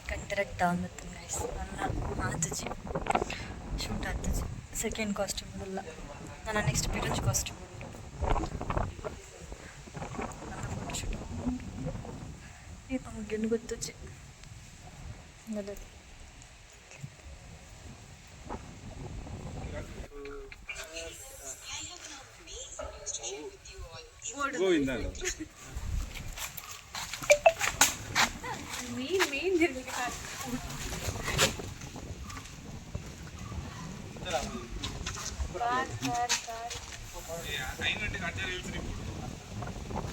ಕಂಟರಕ್ಟ್ ಮತ್ತು ಗೈಸ್. ನನ್ನ ಆತಜಿ ಶೂಟ್ ಆತಜಿ. ಸೆಕೆಂಡ್ ಕಾಸ್ಟ್ಯೂಮ್ ಉಲ್ಲ. ನನ್ನ ನೆಕ್ಸ್ಟ್ ಪಿರಂಜ್ ಕಾಸ್ಟ್ಯೂಮ್ ಉಂಟು. ನನ್ನ ಫೋಟೋ ಶೂಟ್ ಈ ಪಂಗಿನ ಗೊತ್ತುಜಿ. ಗೋವಿಂದ. ಮೇನ್ ಮೇನ್.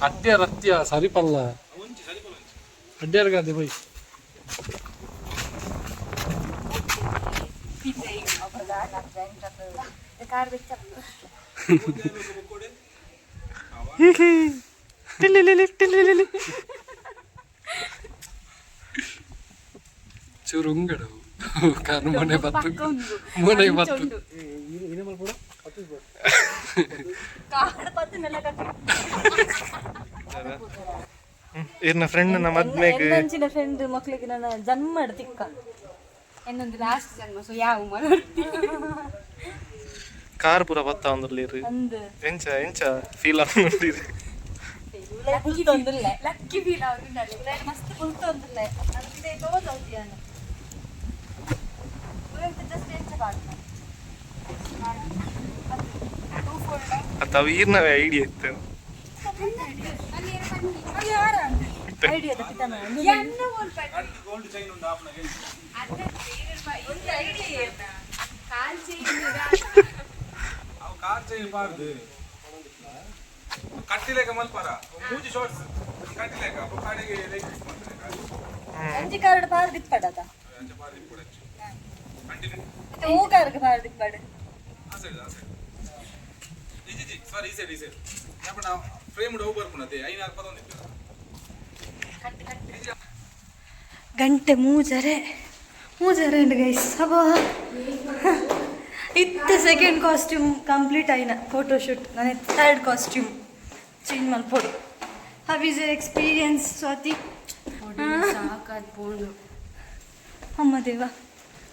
ಅಡ್ಡೆ ರತ್ಯ ಸರಿಪಲ್ಲ ಅಡ್ಡಾರ್ಗಾದೆ ಬೈ. ಚೂರು ಉಂಗಡು ಕಾರಣ ಮೊನೆ ಬತ್ತು ಮೊನೆ ಬತ್ತು. ಇರ್ನ ಫ್ರೆಂಡ್ ನ ಮದ್ಮೆಗ್. ಎಂಚಿನ ಫ್ರೆಂಡ್ ಮಕ್ಳಿಗೆ ನನ್ನ ಜನ್ಮ ತಿಕ್ಕ. ಇನ್ನೊಂದು ಲಾಸ್ಟ್ ಜನ್ಮ, ಸೊ ಯಾವ ಮಲರ್ತಿ. ಕಾರ್ ಪೂರ ಬತ್ತ ಒಂದುರ್ಲಿರು. ಅಂದ್. ಎಂಚ ಎಂಚ ಫೀಲ್ ಆಗೊಂಡಿರು? ಪುಲ್ತೊಂದುಲ್ಲೆ. ಲಕ್ಕಿ ಫೀಲ್ ಆಗುಂಡಲ್ಲ. ಮಸ್ತ್ ಪುಲ್ತೊಂದುಲ್ಲೆ. ಅದಕ್ಕೆ ತೋಜೊಂದಿಯಾನ ಜಸ್ಟ್ ಎಂಚ ಪಾಡ್ನ. ಅತ್ತ ಅವು ಈರ್ನವೇ ಐಡಿಯಾ ಇತ್ತು. ಐಡಿಯಾದ ಪಿತಾಮಹ. ಗೋಲ್ಡ್ ಚೈನ್ ಉಂಟು ಆಪ್ನ. ಕಾಲ್ ಚೈನ್. ಅವು ಕಾರ್ ಚೈನ್ ಬಾರ್ದು ಕಟ್ಟಿಲೇಕ ಮಲ್ಪರ ಮೂಜಿ ಶಾರ್ಟ್ಸ್ ಕಟ್ಟಿಲೇಕ ಕಡೆಗೆ ಲೈಕ್. ಅಂಜಿ ಕಾರ್ಡ್ ಪಾರ್ ದಿಪ್ಪಡದ. ಅಂಚೆ ಬಾರ್ದು ಇಪ್ಪುಡಚ್ಚು ಕಂಟಿನ್ಯೂ. ಹೂ ಕಾರ್ಗ್ ಪಾರ್ ದಿಪ್ಪಡು. ಆ ಸೈಡ್, ಆ ಸೈಡ್. ಜಿ ಜಿ, ಸಾರಿ, ಈ ಸೈಡ್, ಈ ಸೈಡ್. ಯಾಪಣ ಫ್ರೇಮ್ ಡೌ ಬರ್ಪುಣತೆ ಐನಾರು ಪದೊಂದು. ಗಂಟೆ ಮೂಜರೆ ಮೂಜರೆ ಉಂಡು ಗೈಸ್. ಅಬ್ಬಾ, ಇತ್ತೆ ಸೆಕೆಂಡ್ ಕಾಸ್ಟ್ಯೂಮ್ ಕಂಪ್ಲೀಟ್ ಆಯ್ನ ಫೋಟೋಶೂಟ್. ನಾನು ಥರ್ಡ್ ಕಾಸ್ಟ್ಯೂಮ್ ಚೇಂಜ್ ಮಲ್ಪೊಡು. How is your experience, Swati? ಸಾಕಾದ್ ಪೋಂಡು. ಅಮ್ಮ ದೇವ.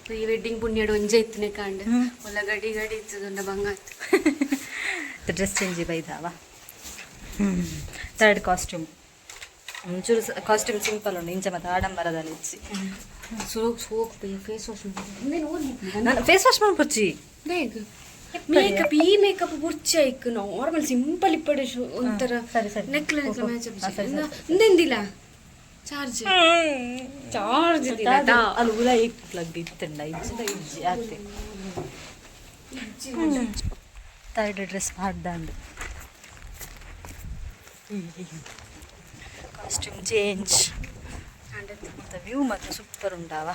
ಪ್ರೀ ವೆಡ್ಡಿಂಗ್ ಪುಣ್ಯಡು ಒಂಜೆ ಇತ್ತನೆ ಕಾಂಡ್ ಒಲ್ಲ ಗಡಿ ಗಡಿ ಇತ್ತದೊಂಡ ಬಂಗಾತ್. ಡ್ರೆಸ್ ಚೇಂಜ್ ಬೈದಾವ. ಥರ್ಡ್ ಕಾಸ್ಟ್ಯೂಮ್ ಒಂಚೂರು ಕಾಸ್ಟ್ಯೂಮ್ ಸಿಂಪಲ್ ಉಂಟು, ಇಂಚ ಮತ್ತೆ ಆಡಂಬರದಲ್ಲಿ ಇಚ್ಚಿ. ಸೋಕ್ ಸೋಕ್ ಫೇಸ್ ವಾಶ್ ನಾನು ಫೇಸ್ ವಾಶ್ ಮಾಡ್ಕೊಚ್ಚಿ. ಬೇಗ ಮೇಕಪ್, ಈ ಮೇಕಪ್ ಬುರ್ಚ ಇಕ್ ನಾರ್ಮಲ್ ಸಿಂಪಲ್ ಇಪ್ಪಡೆ ಒಂಥರ. ಸರಿ, ಸರಿ. Necklace match. ಹಾ, ಸರಿ, ಸರಿ. ಇಂದೆಂದಿಲ್ಲ, ಚಾರ್ಜ್ ಚಾರ್ಜ್. ಅಲ್ಲಿ ಉಲ ಪ್ಲಗ್ ಇತ್ತಂಡ ಇಜ್ಜಿಂದ ಇಜ್ಜಿ ಆತೆ. ಥರ್ಡ್ ಡ್ರೆಸ್ ಮಾಡ್ದಂಡು, ಕಾಸ್ಟ್ಯೂಮ್ ಚೇಂಜ್. ಮತ್ತು ವ್ಯೂ ಮತ್ತು ಸೂಪರ್ ಉಂಡಾವ.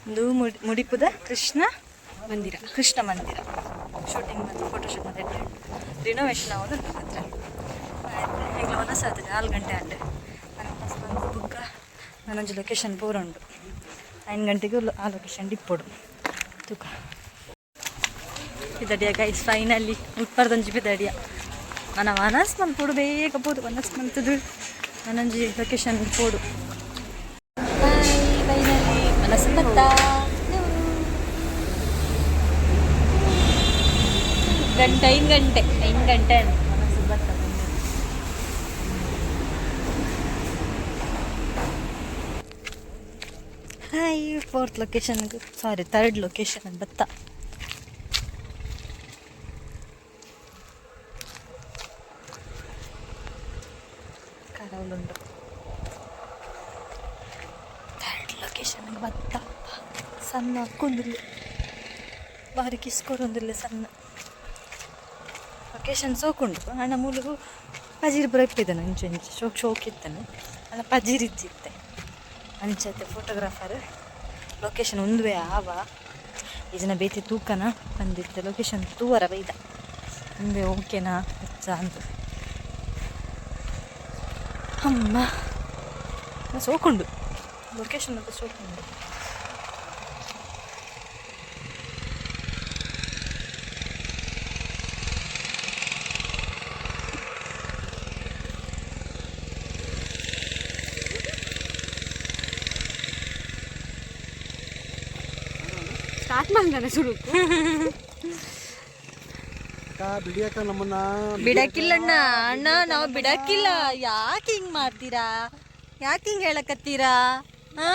ಒಂದು ಮುಡಿಪುದ ಕೃಷ್ಣ ಮಂದಿರ. ಕೃಷ್ಣ ಮಂದಿರ. ಶೂಟಿಂಗ್ ಮತ್ತು ಫೋಟೋಶೂಟ್ ಮತ್ತು ರಿನೋವೇಷನ್ ಆಗೋದು ಉಂಟು ಮಾತ್ರ. ಎಂಗ್ಲ ಮನಸ್ಸಾಗ್ತದೆ. 4 ಗಂಟೆ ಆಂಡ್ ನನ್ನ ಬಂದು ಬುಕ್ಕ ನಾನೊಂಜಿ ಲೊಕೇಶನ್ ಪೂರ ಉಂಟು. 5 ಗಂಟೆಗೆ ಆ ಲೊಕೇಶನ್ ಇಪ್ಪೊಡು ತೂಕ. ಪಿದಡಿಯ ಗೈಸ್, ಫೈನಲಿ ಉತ್ಪರ್ದೊಂಜಿ ಪಿದಡಿಯ. ನನ್ನ ಮನಸ್ ಮನ್ಪೊಡು, ಬೇಗ ಪೋದು ಮನಸ್ ಮಂತದು ನಾನೊಂಜಿ ಲೊಕೇಶನ್ ಪೋಡು. ಬಾಯ್, ಫೈನಲಿ ಮನಸ್ಸು ಬತ್ತ. ಗಂಟೆ 5 ಗಂಟೆ, 5 ಗಂಟೆ ಮನಸ್ಸು ಬತ್ತ. Hi, fourth location, sorry, third location ಬತ್ತ. ಕರವಲುಂಡು. ಥರ್ಡ್ ಲೊಕೇಶನ್ ಬತ್ತ. ಸಣ್ಣ ಕುಂದಿಲ್ಲ, ಬಾರಿ ಕಿಸ್ಕೊರೊಂದಿಲ್ಲ. ಸಣ್ಣ ಲೊಕೇಶನ್ ಸೋಕುಂಡು. ಅಣ್ಣ ಮೂಲು ಪಜೀರ್ ಪೂರ ಇಪ್ಪಿದ್ದಾನೆ. ಇಂಚ ಇಂಚ ಶೋಕ್ ಶೋಕ್ ಇತ್ತಾನೆ ಅಣ್ಣ. ಪಜೀರ್ ಇಜ್ಜಿತ್ತೆ ಅಂಚತೆ. ಫೋಟೋಗ್ರಾಫರ್ ಲೊಕೇಶನ್ ಒಂದುವೆ ಆವ ಈ ಜನ ಬೇತಿ ತೂಕನ ಬಂದಿತ್ತೆ. ಲೊಕೇಶನ್ ತೂವರ ಬೈದ, ಒಂದೇ ಓಕೆನಾ ಹೆಚ್ಚ ಅಂತ. ಅಮ್ಮ, ಸೋಕುಂಡು ಲೊಕೇಶನ್ ಅಂತ, ಸೋಕುಂಡು. ಸ್ಟಾರ್ಟ್ ಮಾಡ್ದಾನೆ ಸುರುಕು. ಬಿಡಿಯಕ್ಕ ನಮ್ಮನ್ನ. ಬಿಡಕ್ಕಿಲ್ಲಣ್ಣ, ಅಣ್ಣ, ನಾವು ಬಿಡಕ್ಕಿಲ್ಲ. ಯಾಕೆ ಹಿಂಗ್ ಮಾಡ್ತೀರಾ? ಯಾಕೆ ಹಿಂಗ್ ಹೇಳಕತ್ತೀರಾ? ಹಾ?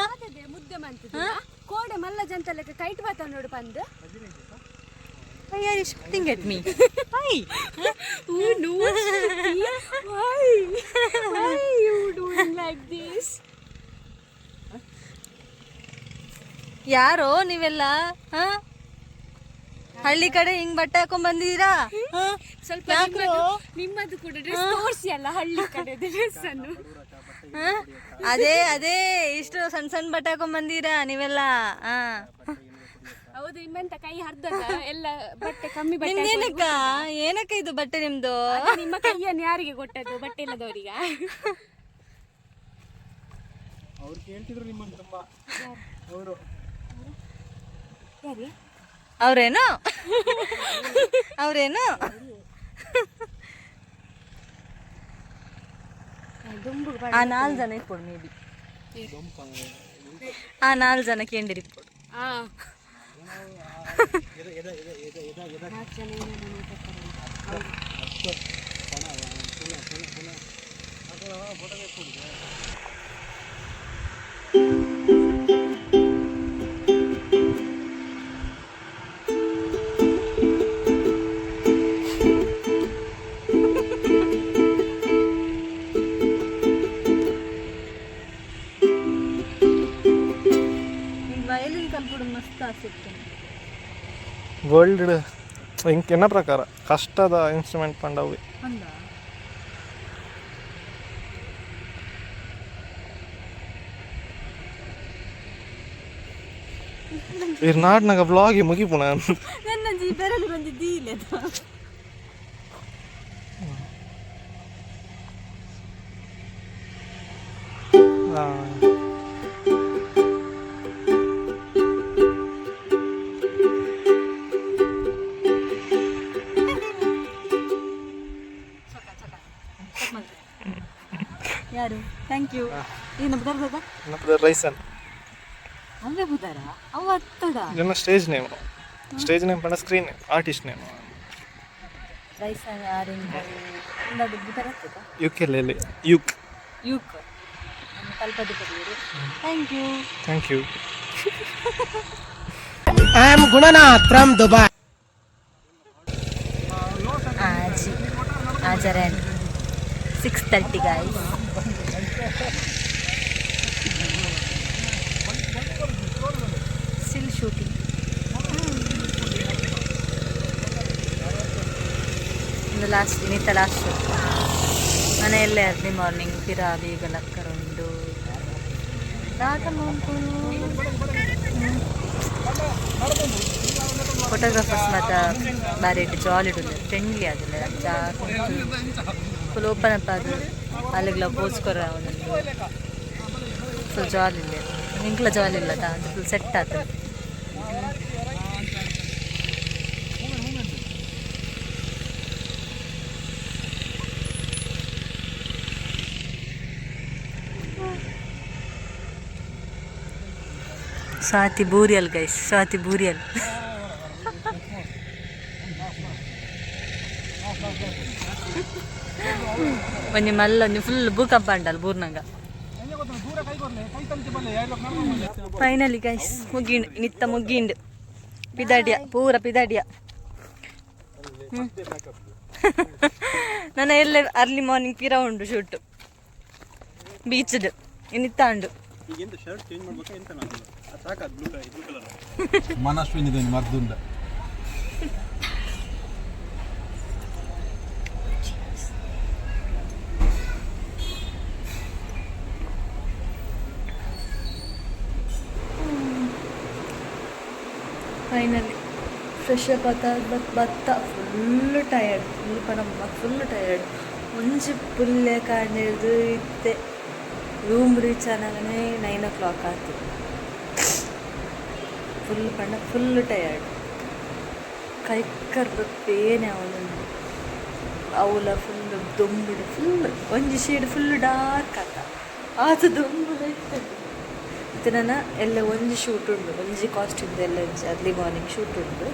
ಮುದ್ದೆ ಮಾಡ್ತಿದ್ದ ಕೋಡೆ ಮಲ್ಲ ಜಂತಲಕ್ಕೆ ಕೈಟ್ ಬಾತ ನೋಡು ಪಂದ್. Why are you shouting at me? Why? Oh no, why? Why you doing like this? ಯಾರೋ ನೀವೆಲ್ಲ? ಹಾ, ಹಳ್ಳಿ ಕಡೆ ಹಿಂಗ್ ಬಟ್ಟೆ ಹಾಕೊಂಡ್ ಬಂದಿದ್ದೀರಾ, ಹಾ? ಸ್ವಲ್ಪ ಯಾಕ್ರೋ? ನಿಮ್ಮದು ಕೂಡ ಡ್ರೆಸ್ ತೋರಿಸಿ ಅಲ್ಲ, ಹಳ್ಳಿ ಕಡೆ ಡ್ರೆಸ್ ಅನ್ನು. ಹಾ? ಅದೇ ಅದೇ, ಇಷ್ಟು ಸಣ್ಣ ಸಣ್ಣ ಬಟ್ಟೆ ಹಾಕೊಂಡ್ ಬಂದಿರಾ ನೀವೆಲ್ಲ, ಹಾ? ಹೌದು, ನಿಮ್ಮಂತ ಕೈ ಹರ್ದದ ಎಲ್ಲ ಬಟ್ಟೆ ಕಮ್ಮಿ ಬಟ್ಟೆ. ನಿಮ್ದೇನಕ್ಕ, ಏನಕ್ಕ ಇದು ಬಟ್ಟೆ ನಿಮ್ದು? ಹಾಕಿ- ನಿಮ್ಮ ಕೈಯನ್ನು ಯಾರಿಗೆ ಕೊಟ್ಟದ್ದು? ಬಟ್ಟೆ ಇಲ್ಲದವರಿಗ? ಅವ್ರು ಕೇಳ್ತಿದ್ರು ನಿಮ್ಮನ್ನು ತುಂಬಾ ಅವರು. ಯಾರಿ? ಅವ್ರೇನು ಅವ್ರೇನು? ದುಂಬು. ಆ ನಾಲ್ ಜನ ಇಪ್ಪೊಡು ಮೇ ಬಿ. ಆ ನಾಲ್ ಜನ ಕೇಂದಿರಿಪ್ಪೊಡು. ಆ ವಯಲಿನ್ ಕಲ್ಪುಡು ಮಸ್ತ್ ಆಸೆ. ವರ್ಲ್ಡ್ ಇಂಕ್ ಎನ್ನ ಪ್ರಕಾರ ಕಷ್ಟದ ಇನ್ಸ್ಟ್ರೂಮೆಂಟ್ ಪಂಡವು. ಅಂದ. ಇರ್ ನಾಡ್ನಾಗ ವ್ಲಾಗ್ ಮುಗಿಪುಣ. ನನ್ನ ಜಿ ಬೆರಳು ಬಂದಿದ್ದೀಲ್ಲ. ಹಾಂ. Thank you. ಏನು ಬುದರ್ದ? ರೈಸನ್. ಅವೇ ಬುದರ ಅವು ಅತ್ತಡ. ಇದನ್ನ ಸ್ಟೇಜ್ ನೇಮ್, ಸ್ಟೇಜ್ ನೇಮ್ ಪಂಡ ಸ್ಕ್ರೀನ್ ನೇಮ್, ಆರ್ಟಿಸ್ಟ್ ನೇಮ್. ರೈಸನ್ ಆರೆಂಜ್ ಉಂದದು ಬುದರ ಅತ್ತದ. ಯುಕೆಲೆಲೆ ಯುಕ್. ಯೂಕ್ ಕಲ್ಪದ ಬರೆಯರು. Thank you. Thank you. I am Gunanath from Dubai. ಆಜಿ ಆಜರನ್ 6:30 guys. Still shooting. ಒಂದು ಲಾಸ್ಟ್ ಇನ್ನಿತ್ತ ಲಾಸ್ಟ್ ಶೂಟ್. ಮನೆಯಲ್ಲೇ ಅರ್ಲಿ ಮಾರ್ನಿಂಗ್ ಪಿರ ಬೇಗ ಲಕ್ಕರುಂಡು ದಾದ. ಫೋಟೋಗ್ರಾಫರ್ಸ್ ಮಾತ ಬಾರಿ ಜಾಲಿ ಉಂಡು, ಫ್ರೆಂಡ್ಲಿ ಆದಿಲ್ಲ. ಚಾ ಫುಲ್ ಓಪನ್ ಅಪ್ ಅದು ಅಲ್ಲಿಗ್ಲ ಪೋಸ್ ಕೊರ. ಒಂದೊಂದು ಫುಲ್ ಜಾಲಿ ಇಲ್ಲ, ನಿಂಕ್ಲ ಜಾಲಿ ಇಲ್ಲ ತಾ ಫುಲ್ ಸೆಟ್ ಆತ. ಸ್ವಾತಿ ಬೂರಿಯಲ್ ಗೈಸ್, ಸ್ವಾತಿ ಬೂರಿಯಲ್. ಒಂಜಿ ಮಲ್ಲ ಒಂಜಿ ಫುಲ್ ಭೂಕಂಪ ಅಂಡಲ್ ಬೂರ್ನಂಗ. Finally guys, ಮುಗಿಂಡ್ ನಿತ್ತ ಮುಗಿಂಡ್. ಪಿದಾಡಿಯ ಪೂರ ಪಿದಾಡಿಯ. ನನ್ನ ಎಲ್ಲ ಅರ್ಲಿ ಮಾರ್ನಿಂಗ್ ಪಿರ ಉಂಡು ಶೂಟ್ ಬೀಚ್ಡ್ ಇನ್ನಿತ್ತ ಉಂಡು. ಈಗ ಎಂತ ಶರ್ಟ್ ಚೇಂಜ್ ಮಾಡ್ಬೇಕಾ ಎಂತ? ನಾನು ಅದು ಸಾಕಾದ್ ಬ್ಲೂ ಬ್ಲೂ ಕಲರ್. ಮನಸ್ವಿನಿ ಮರ್ದುಂಡ. ಫೈನಲಿ ಫ್ರೆಶ್ ಅಪ್ ಆತ ಬತ್ತ. ಫುಲ್ ಟಯರ್ಡ್, ಫುಲ್ ಪಣಮ್ಮ ಫುಲ್ ಟಯರ್ಡ್. ಒಂಜಿ ಪುಲ್ಯ ಕಾಂಡೆರ್ದು ಇತ್ತೆ ರೂಮ್ ರೀಚ್ ಆನಗನೇ 9 ಓ ಕ್ಲಾಕ್ ಆತು. ಫುಲ್ ಪಂಡ ಫುಲ್ ಟಯರ್ಡ್. ಕೈಕರ್ದು ಪೇನೆ ಅವನೊಂದು ಅವಲ ಫುಲ್ ದೊಂಬುಡು ಫುಲ್ ಒಂಜಿ ಶೇಡ್ ಫುಲ್ ಡಾರ್ಕ್ ಆತ ಆತ ದೊಂಬುಡು ಇತ್ತದು. ಮತ್ತು ನನ್ನ ಎಲ್ಲ ಒಂಜಿ ಶೂಟ್ ಉಂಡು, ಒಂಜಿ ಕಾಸ್ಟ್ಯೂಮ್ದು ಎಲ್ಲ ಒಂಜಿ ಅರ್ಲಿ ಮಾರ್ನಿಂಗ್ ಶೂಟ್ ಉಂಡು.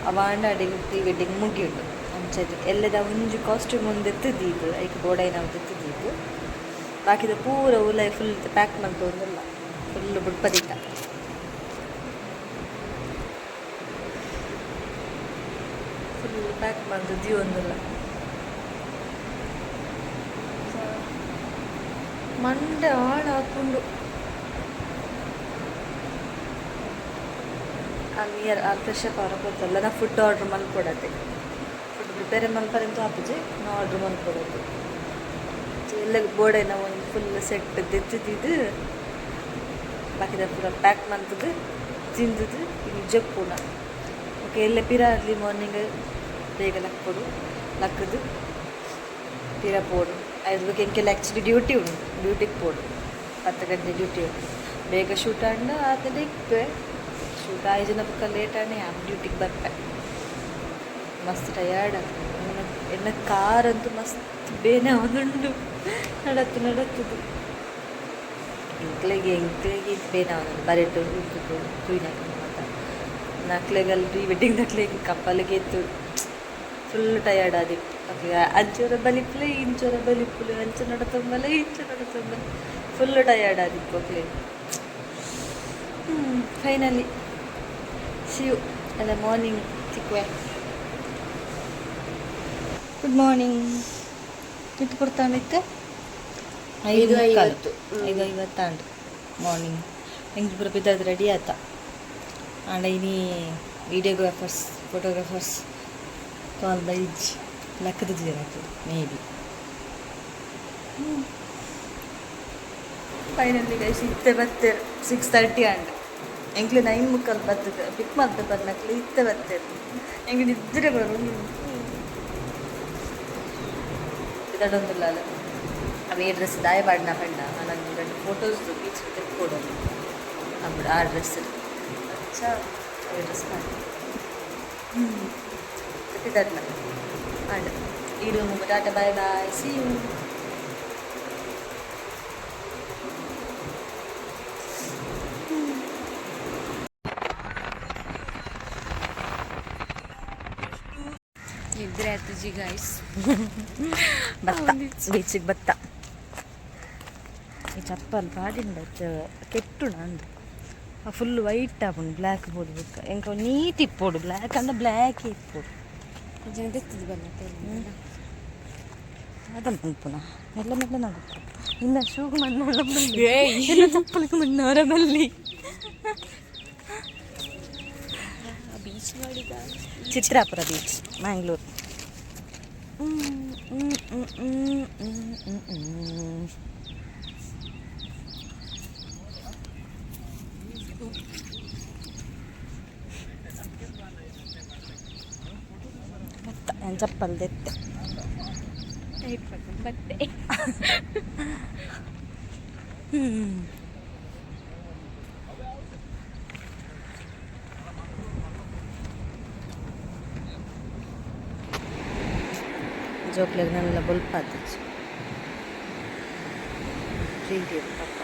ಅವಾಂಡ ಅಡಿಗೆ ಪ್ರೀ ವೆಡ್ಡಿಂಗ್ ಮುಗಿಯುಂಡು. ಅಂಚ ಎಲ್ಲದ ಒಂಜಿ ಕಾಸ್ಟ್ಯೂಮ್ ಒಂದು ಎತ್ತುದೀದು, ಐಕ್ ಬೋಡೈನ ಎತ್ತುದೀದು. ಬಾಕಿದ ಪೂರ ಉಲೈ ಫುಲ್ ಪ್ಯಾಕ್ ಮಲ್ತೊಂದುಲ್ಲ, ಫುಲ್ ಬುಡ್ಪದಿತ್ತ. ಫುಲ್ ಪ್ಯಾಕ್ ಮಲ್ತು ದೀವೊಂದುಲ್ಲ. ಮಂಡೆ ಹಾಳಾಪುಂಡು. ಆ ನಿಯರ್ ಆ ಫ್ರೆಶ್ ಅಪ್ ಅವರ ಗೊತ್ತಲ್ಲ. ನಾ ಫುಡ್ ಆರ್ಡ್ರ್ ಮಲ್ಕೊಡತ್ತೆ. ಫುಡ್ ಪ್ರಿಪೇರ್ ಮಲ್ಪರೆಂತೂ ಆಪುಜಿ, ನಾ ಆರ್ಡ್ರ್ ಮಲ್ಕೊಡತ್ತೆ. ಎಲ್ಲ ಬೋರ್ಡೇನ ಒಂದು ಫುಲ್ ಸೆಟ್ ದೆತ್ತುದಿದ್ದು, ಬಾಕಿದ ಪೂರ ಪ್ಯಾಕ್ ಮಲ್ತದು ತಿಂದದು ಇನ್ನು ಜಪ್ಪುನ. ಓಕೆ, ಎಲ್ಲ ಪಿರ ಅರ್ಲಿ ಮಾರ್ನಿಂಗ್ ಬೇಗ ಲಕ್ಕೊಡು, ಲಕ್ಕದು ಪಿರ ಪೋಡು. ಐದು ಎಂಕೆಲ್ಲ ಆ್ಯಕ್ಚುಲಿ ಡ್ಯೂಟಿ ಉಂಟು, ಡ್ಯೂಟಿಗೆ ಪೋಡು. 10 ಗಂಟೆ ಡ್ಯೂಟಿ ಉಂಟು. ಬೇಗ ಶೂಟ್ ಆಂಡ ಆತನೆ ಇಪ್ಪೆ. ಶೂಟ್ ಆಯ್ಜನ ಬೊಕ್ಕ ಲೇಟ್ ಆಂಡ ಯಾನ್ ಡ್ಯೂಟಿಗೆ ಬರ್ಪೆ. ಮಸ್ತ್ ಟಯರ್ಡ್ ಆಗ್ತದೆ. ಎನ್ನ ಕಾರಂತೂ ಮಸ್ತ್ ಬೇನೆ ಆವೊಂದುಂಡು ನಡತ್ತು ನಡತ್ತದು. ಎಂಕ್ಲೆಗೆ ಎಂಕ್ಲೆಗೆ ಬೇನೆ ಆವೊಂದುಂಡು ಬರೆಟ್ ಉಂತುದು ತೂಯಿನಕ್ಲೆ ಮಾತ. ನಕ್ಲೆಗಲ್ ಪ್ರೀ ವೆಡ್ಡಿಂಗ್ ನಕ್ಲೆಗ್ ಕಪ್ಪಲಿಗೆ ಇತ್ತು. ಫುಲ್ ಟಯರ್ಡ್ ಆದಿತ್ತು ಅಕ್ಲೆಗ್. ಅಂಚೊರ ಬಲಿಪುಲೆ, ಇಂಚೊರ ಬಲಿಪುಲೆ, ಅಂಚ ನಡತೊಂಬಲೆ, ಇಂಚ ನಡತೊಂಬಲೆ, ಫುಲ್ ಟಯರ್ಡ್ ಆದಿತ್ತು ಅಕ್ಲೆಗ್. ಫೈನಲಿ ಸಿ you ಅಲ್ಲ ಮಾರ್ನಿಂಗ್ ಸಿಕ್ಕುವೆ. Good morning. ಇಟ್ಟು ಕೊಡ್ತಾಂಡಿತ್ತೆ. 5:50. 5:50 ಮಾರ್ನಿಂಗ್. ಎಂಕ್ ಪೂರ ಪಿದಾದ್ ರೆಡಿ ಆತ. ಆಂಡ ಇನಿ ವಿಡಿಯೋಗ್ರಾಫರ್ಸ್ ಫೋಟೋಗ್ರಾಫರ್ಸ್ ಕಾಲ್ ಬೈಜ್ ಲಕ್ಕದ ಮೇ ಬಿ. ಫೈನಲಿ ಗೈಸ್, ಇತ್ತೆ ಬತ್ತೇರು. 6:30 ಆಂಡ್. ಎಂಕ್ಲೆ 9:45 ಬತ್ತದ ಪಿಕ್ ಮಲ್ತೆ ಬರ್ನಕ್ಲೆ ಇತ್ತೆ ಬತ್ತೇರು. ಎಂಕ್ ನಿದ್ರೆ ಬರು ಪಿದಡೊಂದುಲ್ಲ. ಅವು ಈ ಡ್ರೆಸ್ ದಾಯ ಪಾಡಿನ ಪಂಡ ನಾನು ಎರಡು ಫೋಟೋಸ್ ಬೀಚ್ ತೆಕ್ಕೊಡು ಅప్పుడు ಆ ಡ್ರೆಸ್ ಅಚ್ಚ ಈ ಡ್ರೆಸ್ ಮಾಡಿ ಪಿದಡ್ನ. ಆಂಡ್ ಈ room tata bye bye see you. ನಿದ್ರೆ ಆತುಜಿ ಗೈಸ್. ಬತ್ತ ಬೀಚಿಗೆ ಬತ್ತ. ಈ ಚಪ್ಪಲ್ ಪಾಡಿಂಡ ಕೆಟ್ಟುಣ ಅಂದು ಫುಲ್ ವೈಟ್ ಆಪುಂಡು, ಬ್ಲ್ಯಾಕ್ ಬೋಡು ಬುಕ್ಕ ಎಂಕ ನೀಟ್ ಇಪ್ಪೋಡು, ಬ್ಲ್ಯಾಕ್ ಅಂಡ ಬ್ಲ್ಯಾಕ್ ಇಪ್ಪೋಡು. ಜನ ತೆತ್ತದು ಬಲ್ಲ. ಅದನ್ನ ಪನ್ಪುನ ಮೆಲ್ಲ ಮೆಲ್ಲ ನಗುಪ್ಪು ಇನ್ನ ಶೂಗ್ ಮಣ್ಣೋಳ ಎಲ್ಲ ಚಪ್ಪಲಿಗೆ ಮಣ್ಣವರ ಬಲ್ಲಿ. ಬೀಚ್ ನೋಡಿದ. ಚಿತ್ರಾಪುರ ಬೀಚ್, ಮ್ಯಾಂಗ್ಳೂರ್. ಬತ್ತ ನಾನು ಚಪ್ಪಲ್ ದೆತ್ತೆ. ಬತ್ತೆ. ಜೋಕ್ಲೆಗ್ ನಲ್ಲ ಬೊಲ್ಪಾತಿಜಿ ಪ್ರೀತಿ ಪಾಪ.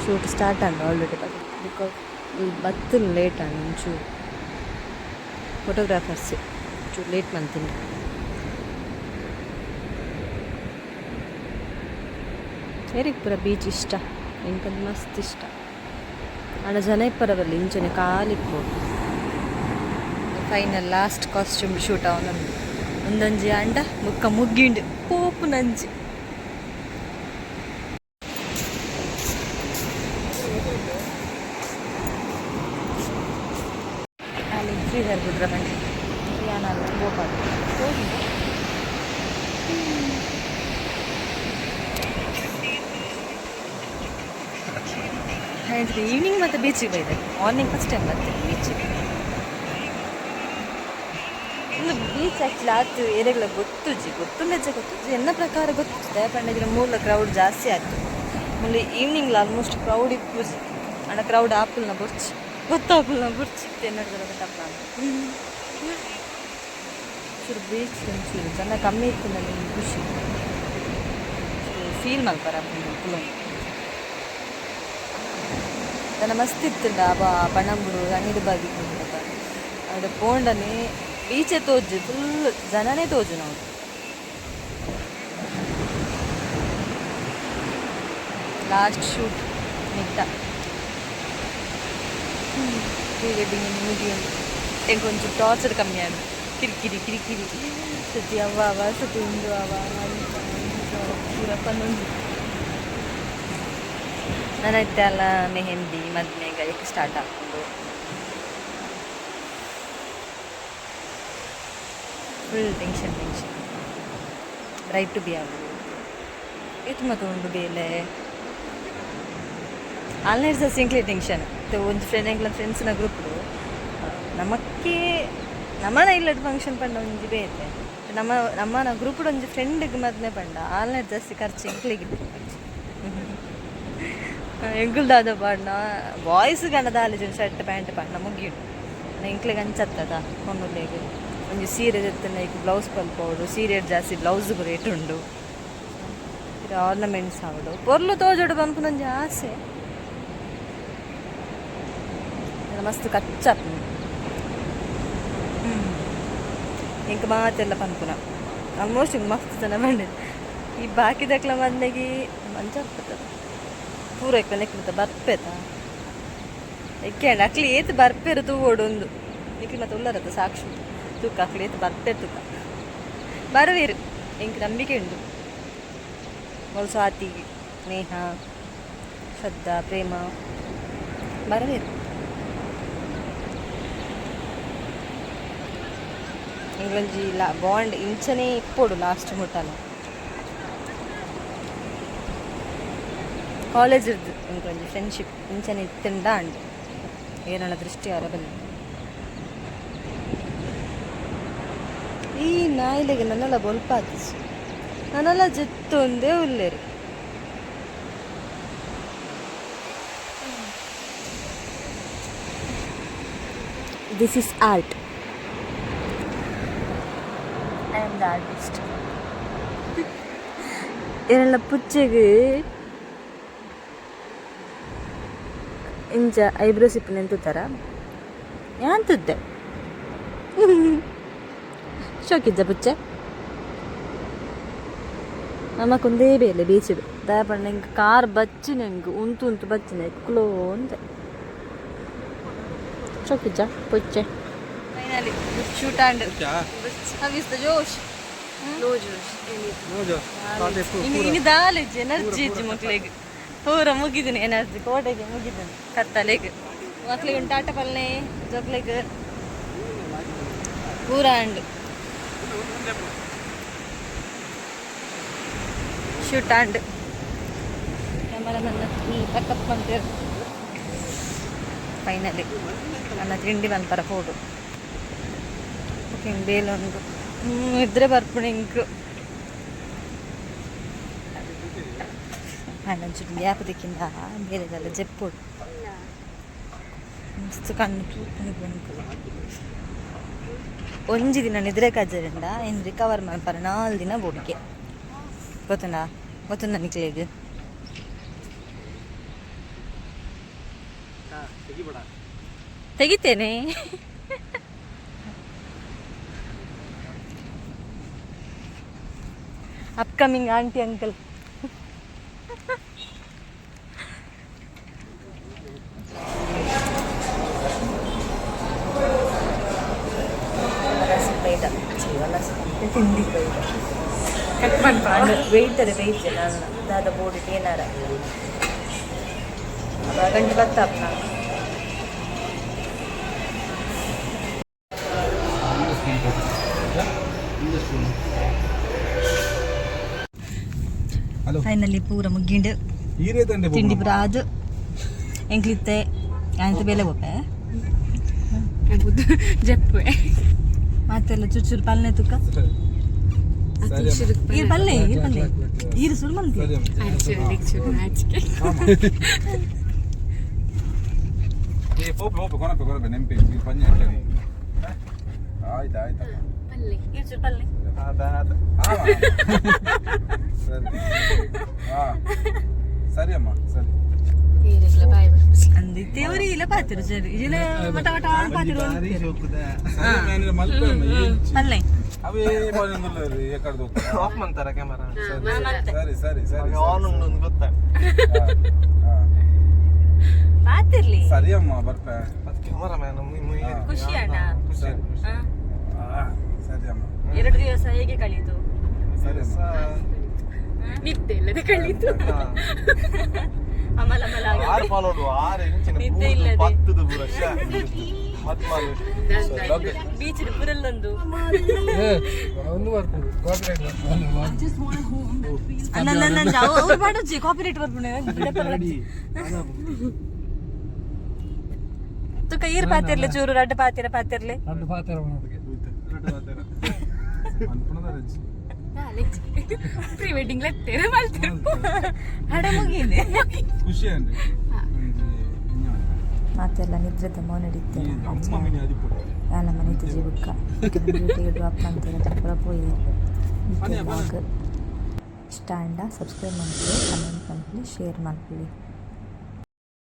Shoot start and already, because ಬತ್ತು ಲೇಟ್ ಆಂಡ್ ಒಂಚೂರು ಫೋಟೋಗ್ರಾಫರ್ಸ್ ಚೂರು ಲೇಟ್ ಮಂತೀನಿ. ಏರಿಗ್ ಪೂರ ಬೀಚ್ ಇಷ್ಟ, ಎಂಕಂದ್ ಮಸ್ತ್ ಇಷ್ಟ. ಆಂಡ ಜನ ಇಪ್ಪರ ಬರಲಿ, ಇಂಚನೆ ಕಾಲಿಪ್ಪು. ಫೈನಲ್ ಲಾಸ್ಟ್ ಕಾಸ್ಟ್ಯೂಮ್ ಶೂಟ್ ಅವನೊಂದು ಒಂದೊಂಜಿ ಅಂಡ ಬುಕ್ಕ ಮುಗ್ಗಿಂಡು ಪೋಪು ನಂಜಿ. ಅಲ್ಲಿ ಫ್ರೀಸರ್ ಬಿಡ್ರ ಬನ್ನಿ ಯಾನಲ್ಲ ಗೋಪಾಲ್. ಆಯ್ತು, ಈವ್ನಿಂಗ್ ಮತ್ತೆ ಬೀಚಿಗೆ ಬೈದೆ. ಮಾರ್ನಿಂಗ್ ಫಸ್ಟ್ ಟೈಮ್ ಬರ್ತೀನಿ ಬೀಚಿಗೆ. ಇನ್ನು ಬೀಚ್ ಆ್ಯಕ್ಚುಲಿ ಆತು ಏರಿಯಾಗಳ ಗೊತ್ತುಜಿ, ಗೊತ್ತುಂಡೆಜ್ಜ ಗೊತ್ತುಜಿ ಎನ್ನ ಪ್ರಕಾರ ಗೊತ್ತಿದೆ ಪಂಡ ಮೂಲ ಕ್ರೌಡ್ ಜಾಸ್ತಿ ಆಯ್ತು. ಮುಲ್ಲಿ ಈವ್ನಿಂಗ್ಲ ಆಲ್ಮೋಸ್ಟ್ ಕ್ರೌಡ್ ಇಪ್ಪುಜಿ. ಅಣ್ಣ ಕ್ರೌಡ್ ಆಪುಲ್ನ ಬೊರ್ಚಿ, ಗೊತ್ತಾಪುಲ್ನ ಬೊರ್ಚಿ ಎನ್ನಡ್ದಲ್ಲ ಗೊತ್ತಾಪುನ. ಚೂರು ಬೀಚ್ ಒಂಚೂರು ಜನ ಕಮ್ಮಿ ಇತ್ತು, ನನಗೆ ಖುಷಿ ಫೀಲ್ ಮಲ್ಪರ ಕುಲೊಂದು ಜನ ಮಸ್ತ್ ಇತ್ತುಂಡ. ಅವ ಪಣಂಬುಡು ತಣ್ಣೀರು ಬಾವಿ ಅಡೆ ಪೋಂಡನೆ ಬೀಚೆ ತೋಜು, ಫುಲ್ ಜನನೇ ತೋಜು ನಾವು. ಲಾಸ್ಟ್ ಶೂಟ್ ನಿಟ್ಟ ಪ್ರೀ ವೆಡ್ಡಿಂಗ್ ಮುಗಿಯುಂಡು. ಎಂಕ್ ಒಂಚೂರು ಟಾರ್ಚರ್ ಕಮ್ಮಿ ಆಂಡ್. ಕಿರಿಕಿರಿ ಕಿರಿಕಿರಿ ಸತಿ ಅವ್ವ ಅವ ಸತಿ ಉಂಡು ಅವ ಅಂಚ ಇಂಚ ಪೂರ ಪನೊಂದು. ನನ್ನ ಇತ್ತೆ ಅಲ್ಲ ಮೆಹಂದಿ ಮದ್ಮೆಗೆ ಸ್ಟಾರ್ಟ್ ಆಪುಂಡು. Full tension tension, bride to be ಆವು ಏತ್ ಮಾತ ಉಂಡು ಬೇಲೆ. ಆಲ್ನೈಟ್ ಸಹ ಟೆನ್ಷನ್. ಒಂಜಿ ಫ್ರೆಂಡ್ ಎಂಕ್ಲ ಫ್ರೆಂಡ್ಸ್ನ ಗ್ರೂಪ್ ನಮಕ್ಕೆ ನಮ್ಮನ ಇಲ್ಲಡ್ ಫಂಕ್ಷನ್ ಪಂಡ ಒಂಜಿ ಬೇತೆ. ನಮ್ಮ ನಮ್ಮನ ಗ್ರೂಪ್ ಒಂಜಿ ಫ್ರೆಂಡ್ಗೆ ಮದ್ಮೆ ಪಂಡ ಆಲ್ನೈಟ್ ಜಾಸ್ತಿ ಖರ್ಚು ಎಂಕ್ಲೆಗ್. ಎಂಕುಲು ದಾದ ಪಾಡ್ನ ಬಾಯ್ಸ್ ಗಂಡ ದಾಲ ಶರ್ಟ್ ಪ್ಯಾಂಟ್ ಪಾಡ್ನ ಮುಗಿಯುಂಡು. ಎಂಕ್ಲೆಗ್ ಅಂಚತ್ತದ ಪೊಣ್ಣುಲೆಗ್ ಒಂಜಿ ಸೀರೆ ದೆತ್ತುಂಡ ಐಕ್ ಬ್ಲೌಸ್ ಪಲ್ಪೊಡು. ಸೀರೆ ಜಾಸ್ತಿ ಬ್ಲೌಸ್ ರೇಟ್ ಉಂಡು, ಆರ್ನಮೆಂಟ್ಸ್ ಆವಡು, ಪೊರ್ಲು ತೋಜೊಡು ಪನ್ಪುನ ಒಂಜಿ ಆಸೆ. ಮಸ್ತ್ ಖರ್ಚಾಪುಂಡು. ಎಂಕ್ ಮಾತೆಲ್ಲ ಪನ್ಪುನ ಆಲ್ಮೋಸ್ಟ್ ಮಸ್ತ್ ಜನ ಬಂದಿದ್ದು. ಈ ಬಾಕಿದಕ್ಲ ಮದ್ಮೆಗೆ ಮಂಚ ಆಗ್ತದೆ ಪೂರ ಎಕ್ಕ ಮತ್ತೆ ಬರ್ಪೇತ ಎಕ್ಕೇಂಡ ಅಕ್ಲಿ ಏತ್ ಬರ್ಪೇರು ತೂವೋಡು ಒಂದು ನಿಕ್ಲಿ ಮತ್ತೆ ಉಲ್ಲರತ್ತ ಸಾಕ್ಷಿ ತೂಕ ಅಕ್ಲಿ ಏತ್ ಬರ್ಪೇರು ತೂಕ ಬರುವೇರು, ಎಂಕ್ ನಂಬಿಕೆ ಉಂಡು. ಮೊಲ್ ಸ್ವಾತಿ, ನೇಹ, ಶ್ರದ್ಧಾ, ಪ್ರೇಮ ಬರವೇರು. ಎಂಕ್ಲೊಂಜಿ ಲಾ ಬಾಂಡ್ ಇಂಚನೇ ಇಪ್ಪೊಡು ಲಾಸ್ಟ್ ಮುಟ್ಟಲ. ಕಾಲೇಜ್ ಇರ್ದು ಎಂಕ್ಲೊಂಜಿ ಫ್ರೆಂಡ್ಶಿಪ್ ಇಂಚನೆ ಇತ್ತುಂಡ ಅಂಡ್ ಏನನ ದೃಷ್ಟಿ ಅರಬಲ್ಲಿ. ಈ ನಾಯಿಲೆಗೆ ನನ್ನಲ ಬೊಲ್ಪಾತಿಜಿ, ನನಲ ಜೆತ್ತೊಂದೇ ಉಲ್ಲೇರು. This is art. I am the artist. ಏನೆಲ್ಲ ಪುಚ್ಚೆಗ್ ಇಂಚ ಐಬ್ರೋಸ್ ಇಪ್ಪುನ ಎಂತುತ್ತರ ಯಾಂತುದ್ದೆ ಶೋಕಿದ್ದ ಪುಚ್ಚೆ. ನಮ್ಮ ಕುಂದೇ ಬೇಲೆ ಬೀಚ್ ದಾಯಪಂಡ ಎಂಕ್ ಕಾರ್ ಬಚ್ಚಿನ, ಎಂಕ್ ಉಂತು ಉಂತು ಬಚ್ಚಿನ ಎಕ್ಲೋ ಅಂತೆ. ಶೋಕಿಜ್ಜ ಪುಚ್ಚೆ? Finally shoot and how is the josh? No josh. ಇನ್ನು ಇನ್ನು ದಾಲೇಜ್ ಎನರ್ಜಿ ಇಜ್ಜಿ ಮಕ್ಳಿಗೆ. ಪೂರ ಮುಗಿದಿನಿ ಎನರ್ಜಿ, ಕೋಟೆಗೆ ಮುಗಿದಿನಿ. ಕತ್ತಲೆಗ್ ಮಕ್ಳಿಗೆ ಉಂಟು ಆಟ ಪಲ್ನೆ ಜೋಕ್ಲೆಗ್ ಪೂರ ಅಂಡ್ ಶೂಟ್ ಅಂಡ್ ಕ್ಯಾಮರಾಮನ್ ಫುಲ್ ಪ್ಯಾಕಪ್ ಮಂತೇರ್. ಫೈನಲಿ ನನ್ನ ತಿಂಡಿ ಮನ್ಪರ ಫೋಟೋ ಓಕೆ. ಬೇಲೊಂದು ಇದ್ರೆ ಬರ್ಪುಣೆ ಇಂಕ್. ಒಂಚೂರು ಗ್ಯಾಪ್ ದಿಕ್ಕಿಂದ ಬೇರೆದೆಲ್ಲ ಜೆಪ್ಪೊಡು. ಮಸ್ತ್ ಕಣ್ಣು ತೂಪುಂಡು ಎಂಕ್. ಒಂಜಿ ದಿನ ನಿದ್ರೆ ಕಜ್ಜರಿಂದ ಇನ್ನು ರಿಕವರ್ ಮನ್ಪರ 4 ದಿನ ಬೋಡಿಗೆ. ಗೊತ್ತುಂಡಾ? ಗೊತ್ತುಂಡ ನಿಕ್ಲೆಗ್? ತೆಗಿತೇನೆ. Upcoming aunty uncle. ತಿಂಡಿ ವೆಯ್ಟರ್ ವೆಯ್ಟ್ ನಾನು ದಾದ ಬೋರ್ಡ್ ಏನಾರ ಗಂಟೆ ಬತ್ತಾಪ್ ನಾನು. ಹಲೋ. ಫೈನಲಿ ಪೂರ ಮುಗ್ಗಿಂಡು. ಈರೇ ತಂಡೆ. ತಿಂಡಿ ಪೂರ ಅದು ಎಂಕ್ಲಿತ್ತೆ ಆಯ್ತು ಬೇಲೆ ಬೋಪೆ. ಜಪ್ಪೆ. ಮಾತೆಲ್ಲ ಚುಚ್ಚುರು ಪಲ್ನೆ ತುಕ್ಕ. ಸರಿ. ಈರ್ ಪಲ್ಲೆ, ಈರ್ ಪಲ್ಲೆ, ಈರು ಸುರು ಮಂತಿ. ಸರಿ. ನಾಚಿಕೆ. ಏ ಪೋಪೆ ಪೋಪೆ ಕೊನಪೆ ಕೊನಪೆ ನೆಂಪೆ ಈ ಪಂಜೆ. ಆಯ್ತು ಆಯ್ತು. ಪಲ್ಲೆ. ಈರು ಚುರು ಪಲ್ಲೆ. ಸರಿ, ಹಾ ಸರಿ ಅಮ್ಮ, ಸರಿ. Boy boy. ಅಂದಿತ್ತೆ ಇಲ್ಲ ಪಾತಿರು ಸರಿ ಇಜಿನ ಮಟ ಮಟ ಪಾತಿರು. ಸರಿ, ನಾನು ಮಲ್ಪೆ ಅಮ್ಮ, ಏನ್ ಪಲ್ಲೆ. ಅವೇ ಬಂದಿಲ್ಲ ಎಕಡ್ದು. Of ಮಂತಾರ camera? ಸರಿ ಸರಿ ಸರಿ. ಆನ್ ಉಂಡು ಗೊತ್ತಾ? ಹಾ, ಹಾ. ಪಾತಿರ್ಲಿ. ಸರಿ ಅಮ್ಮ, ಬರ್ಪೆ. ಅದು ಕ್ಯಾಮರಾ ಮ್ಯಾನ್. ಖುಷಿ ಅಣ್ಣ. ಸರಿ. ಆ, ಸರಿ ಅಮ್ಮ. 2 ದಿವಸ ಹೇಗೆ ಕಳೀತು? ಸರಿ ಅಮ್ಮ. ನಿದ್ದೆ ಇಲ್ಲದೆ ಕಳೀತು. ಅಮಲ ಅಮಲ ಆಗಿ. ಆರು ಫಾಲೋಡು ಆರು ಇಂಚಿನ ನಿದ್ದೆ ಇಲ್ಲದೆ. ಪತ್ತದ ಪೂರ ಮತ್ಮಾಲು. ಬೀಚ್ ಪುರಲ್ಲೊಂದು. ಒಂದು ಬರ್ಪುಂಡು ಕಾಪಿರೈಟ್. ನನ್ನ ಅವ್ರು ಮಾಡೋಜಿ ಕಾಪಿರೈಟ್ ಬರ್ಪುಂಡು. ತುಕ ಈರ್ ಪಾತಿರ್ಲಿ ಚೂರು ರಡ್ಡು ಪಾತಿರ ಪಾತಿರ್ಲಿ. ರಡ್ಡು ಪಾತೆರ ಮಾಡೋದಕ್ಕೆ. ಅನ್ಪುಣದ ರಜ್ಜಿ. ಪ್ರೀ ವೆಡ್ಡಿಂಗ್ ಲೆತ್ತೇರು ಮಲ್ತೇರು. ಹಡ ಮುಗೀನೆ. ಖುಷಿ ಅಂದ್ರೆ ಮಾತೆಲ್ಲ ನಿದ್ರೆದ ಮೋನಡಿತ್ತೆ. ಅಮ್ಮ ಮಿನಿ ಅದಿಪ್ಪು. ನಮ್ಮ ಮನೆ ಜೀವಕ್ಕ ಡ್ಯೂಟಿಗೆ ಡ್ರಾಪ್ ಮಾಡ್ತಾರೆ ಪೂರ ಪೋಯಿ. ವ್ಲಾಗ್ ಇಷ್ಟ ಆಂಡ ಸಬ್ಸ್ಕ್ರೈಬ್ ಮಾಡ್ಕೊಳ್ಳಿ, ಕಮೆಂಟ್ ಮಾಡ್ಕೊಳ್ಳಿ, ಶೇರ್ ಮಾಡ್ಕೊಳ್ಳಿ.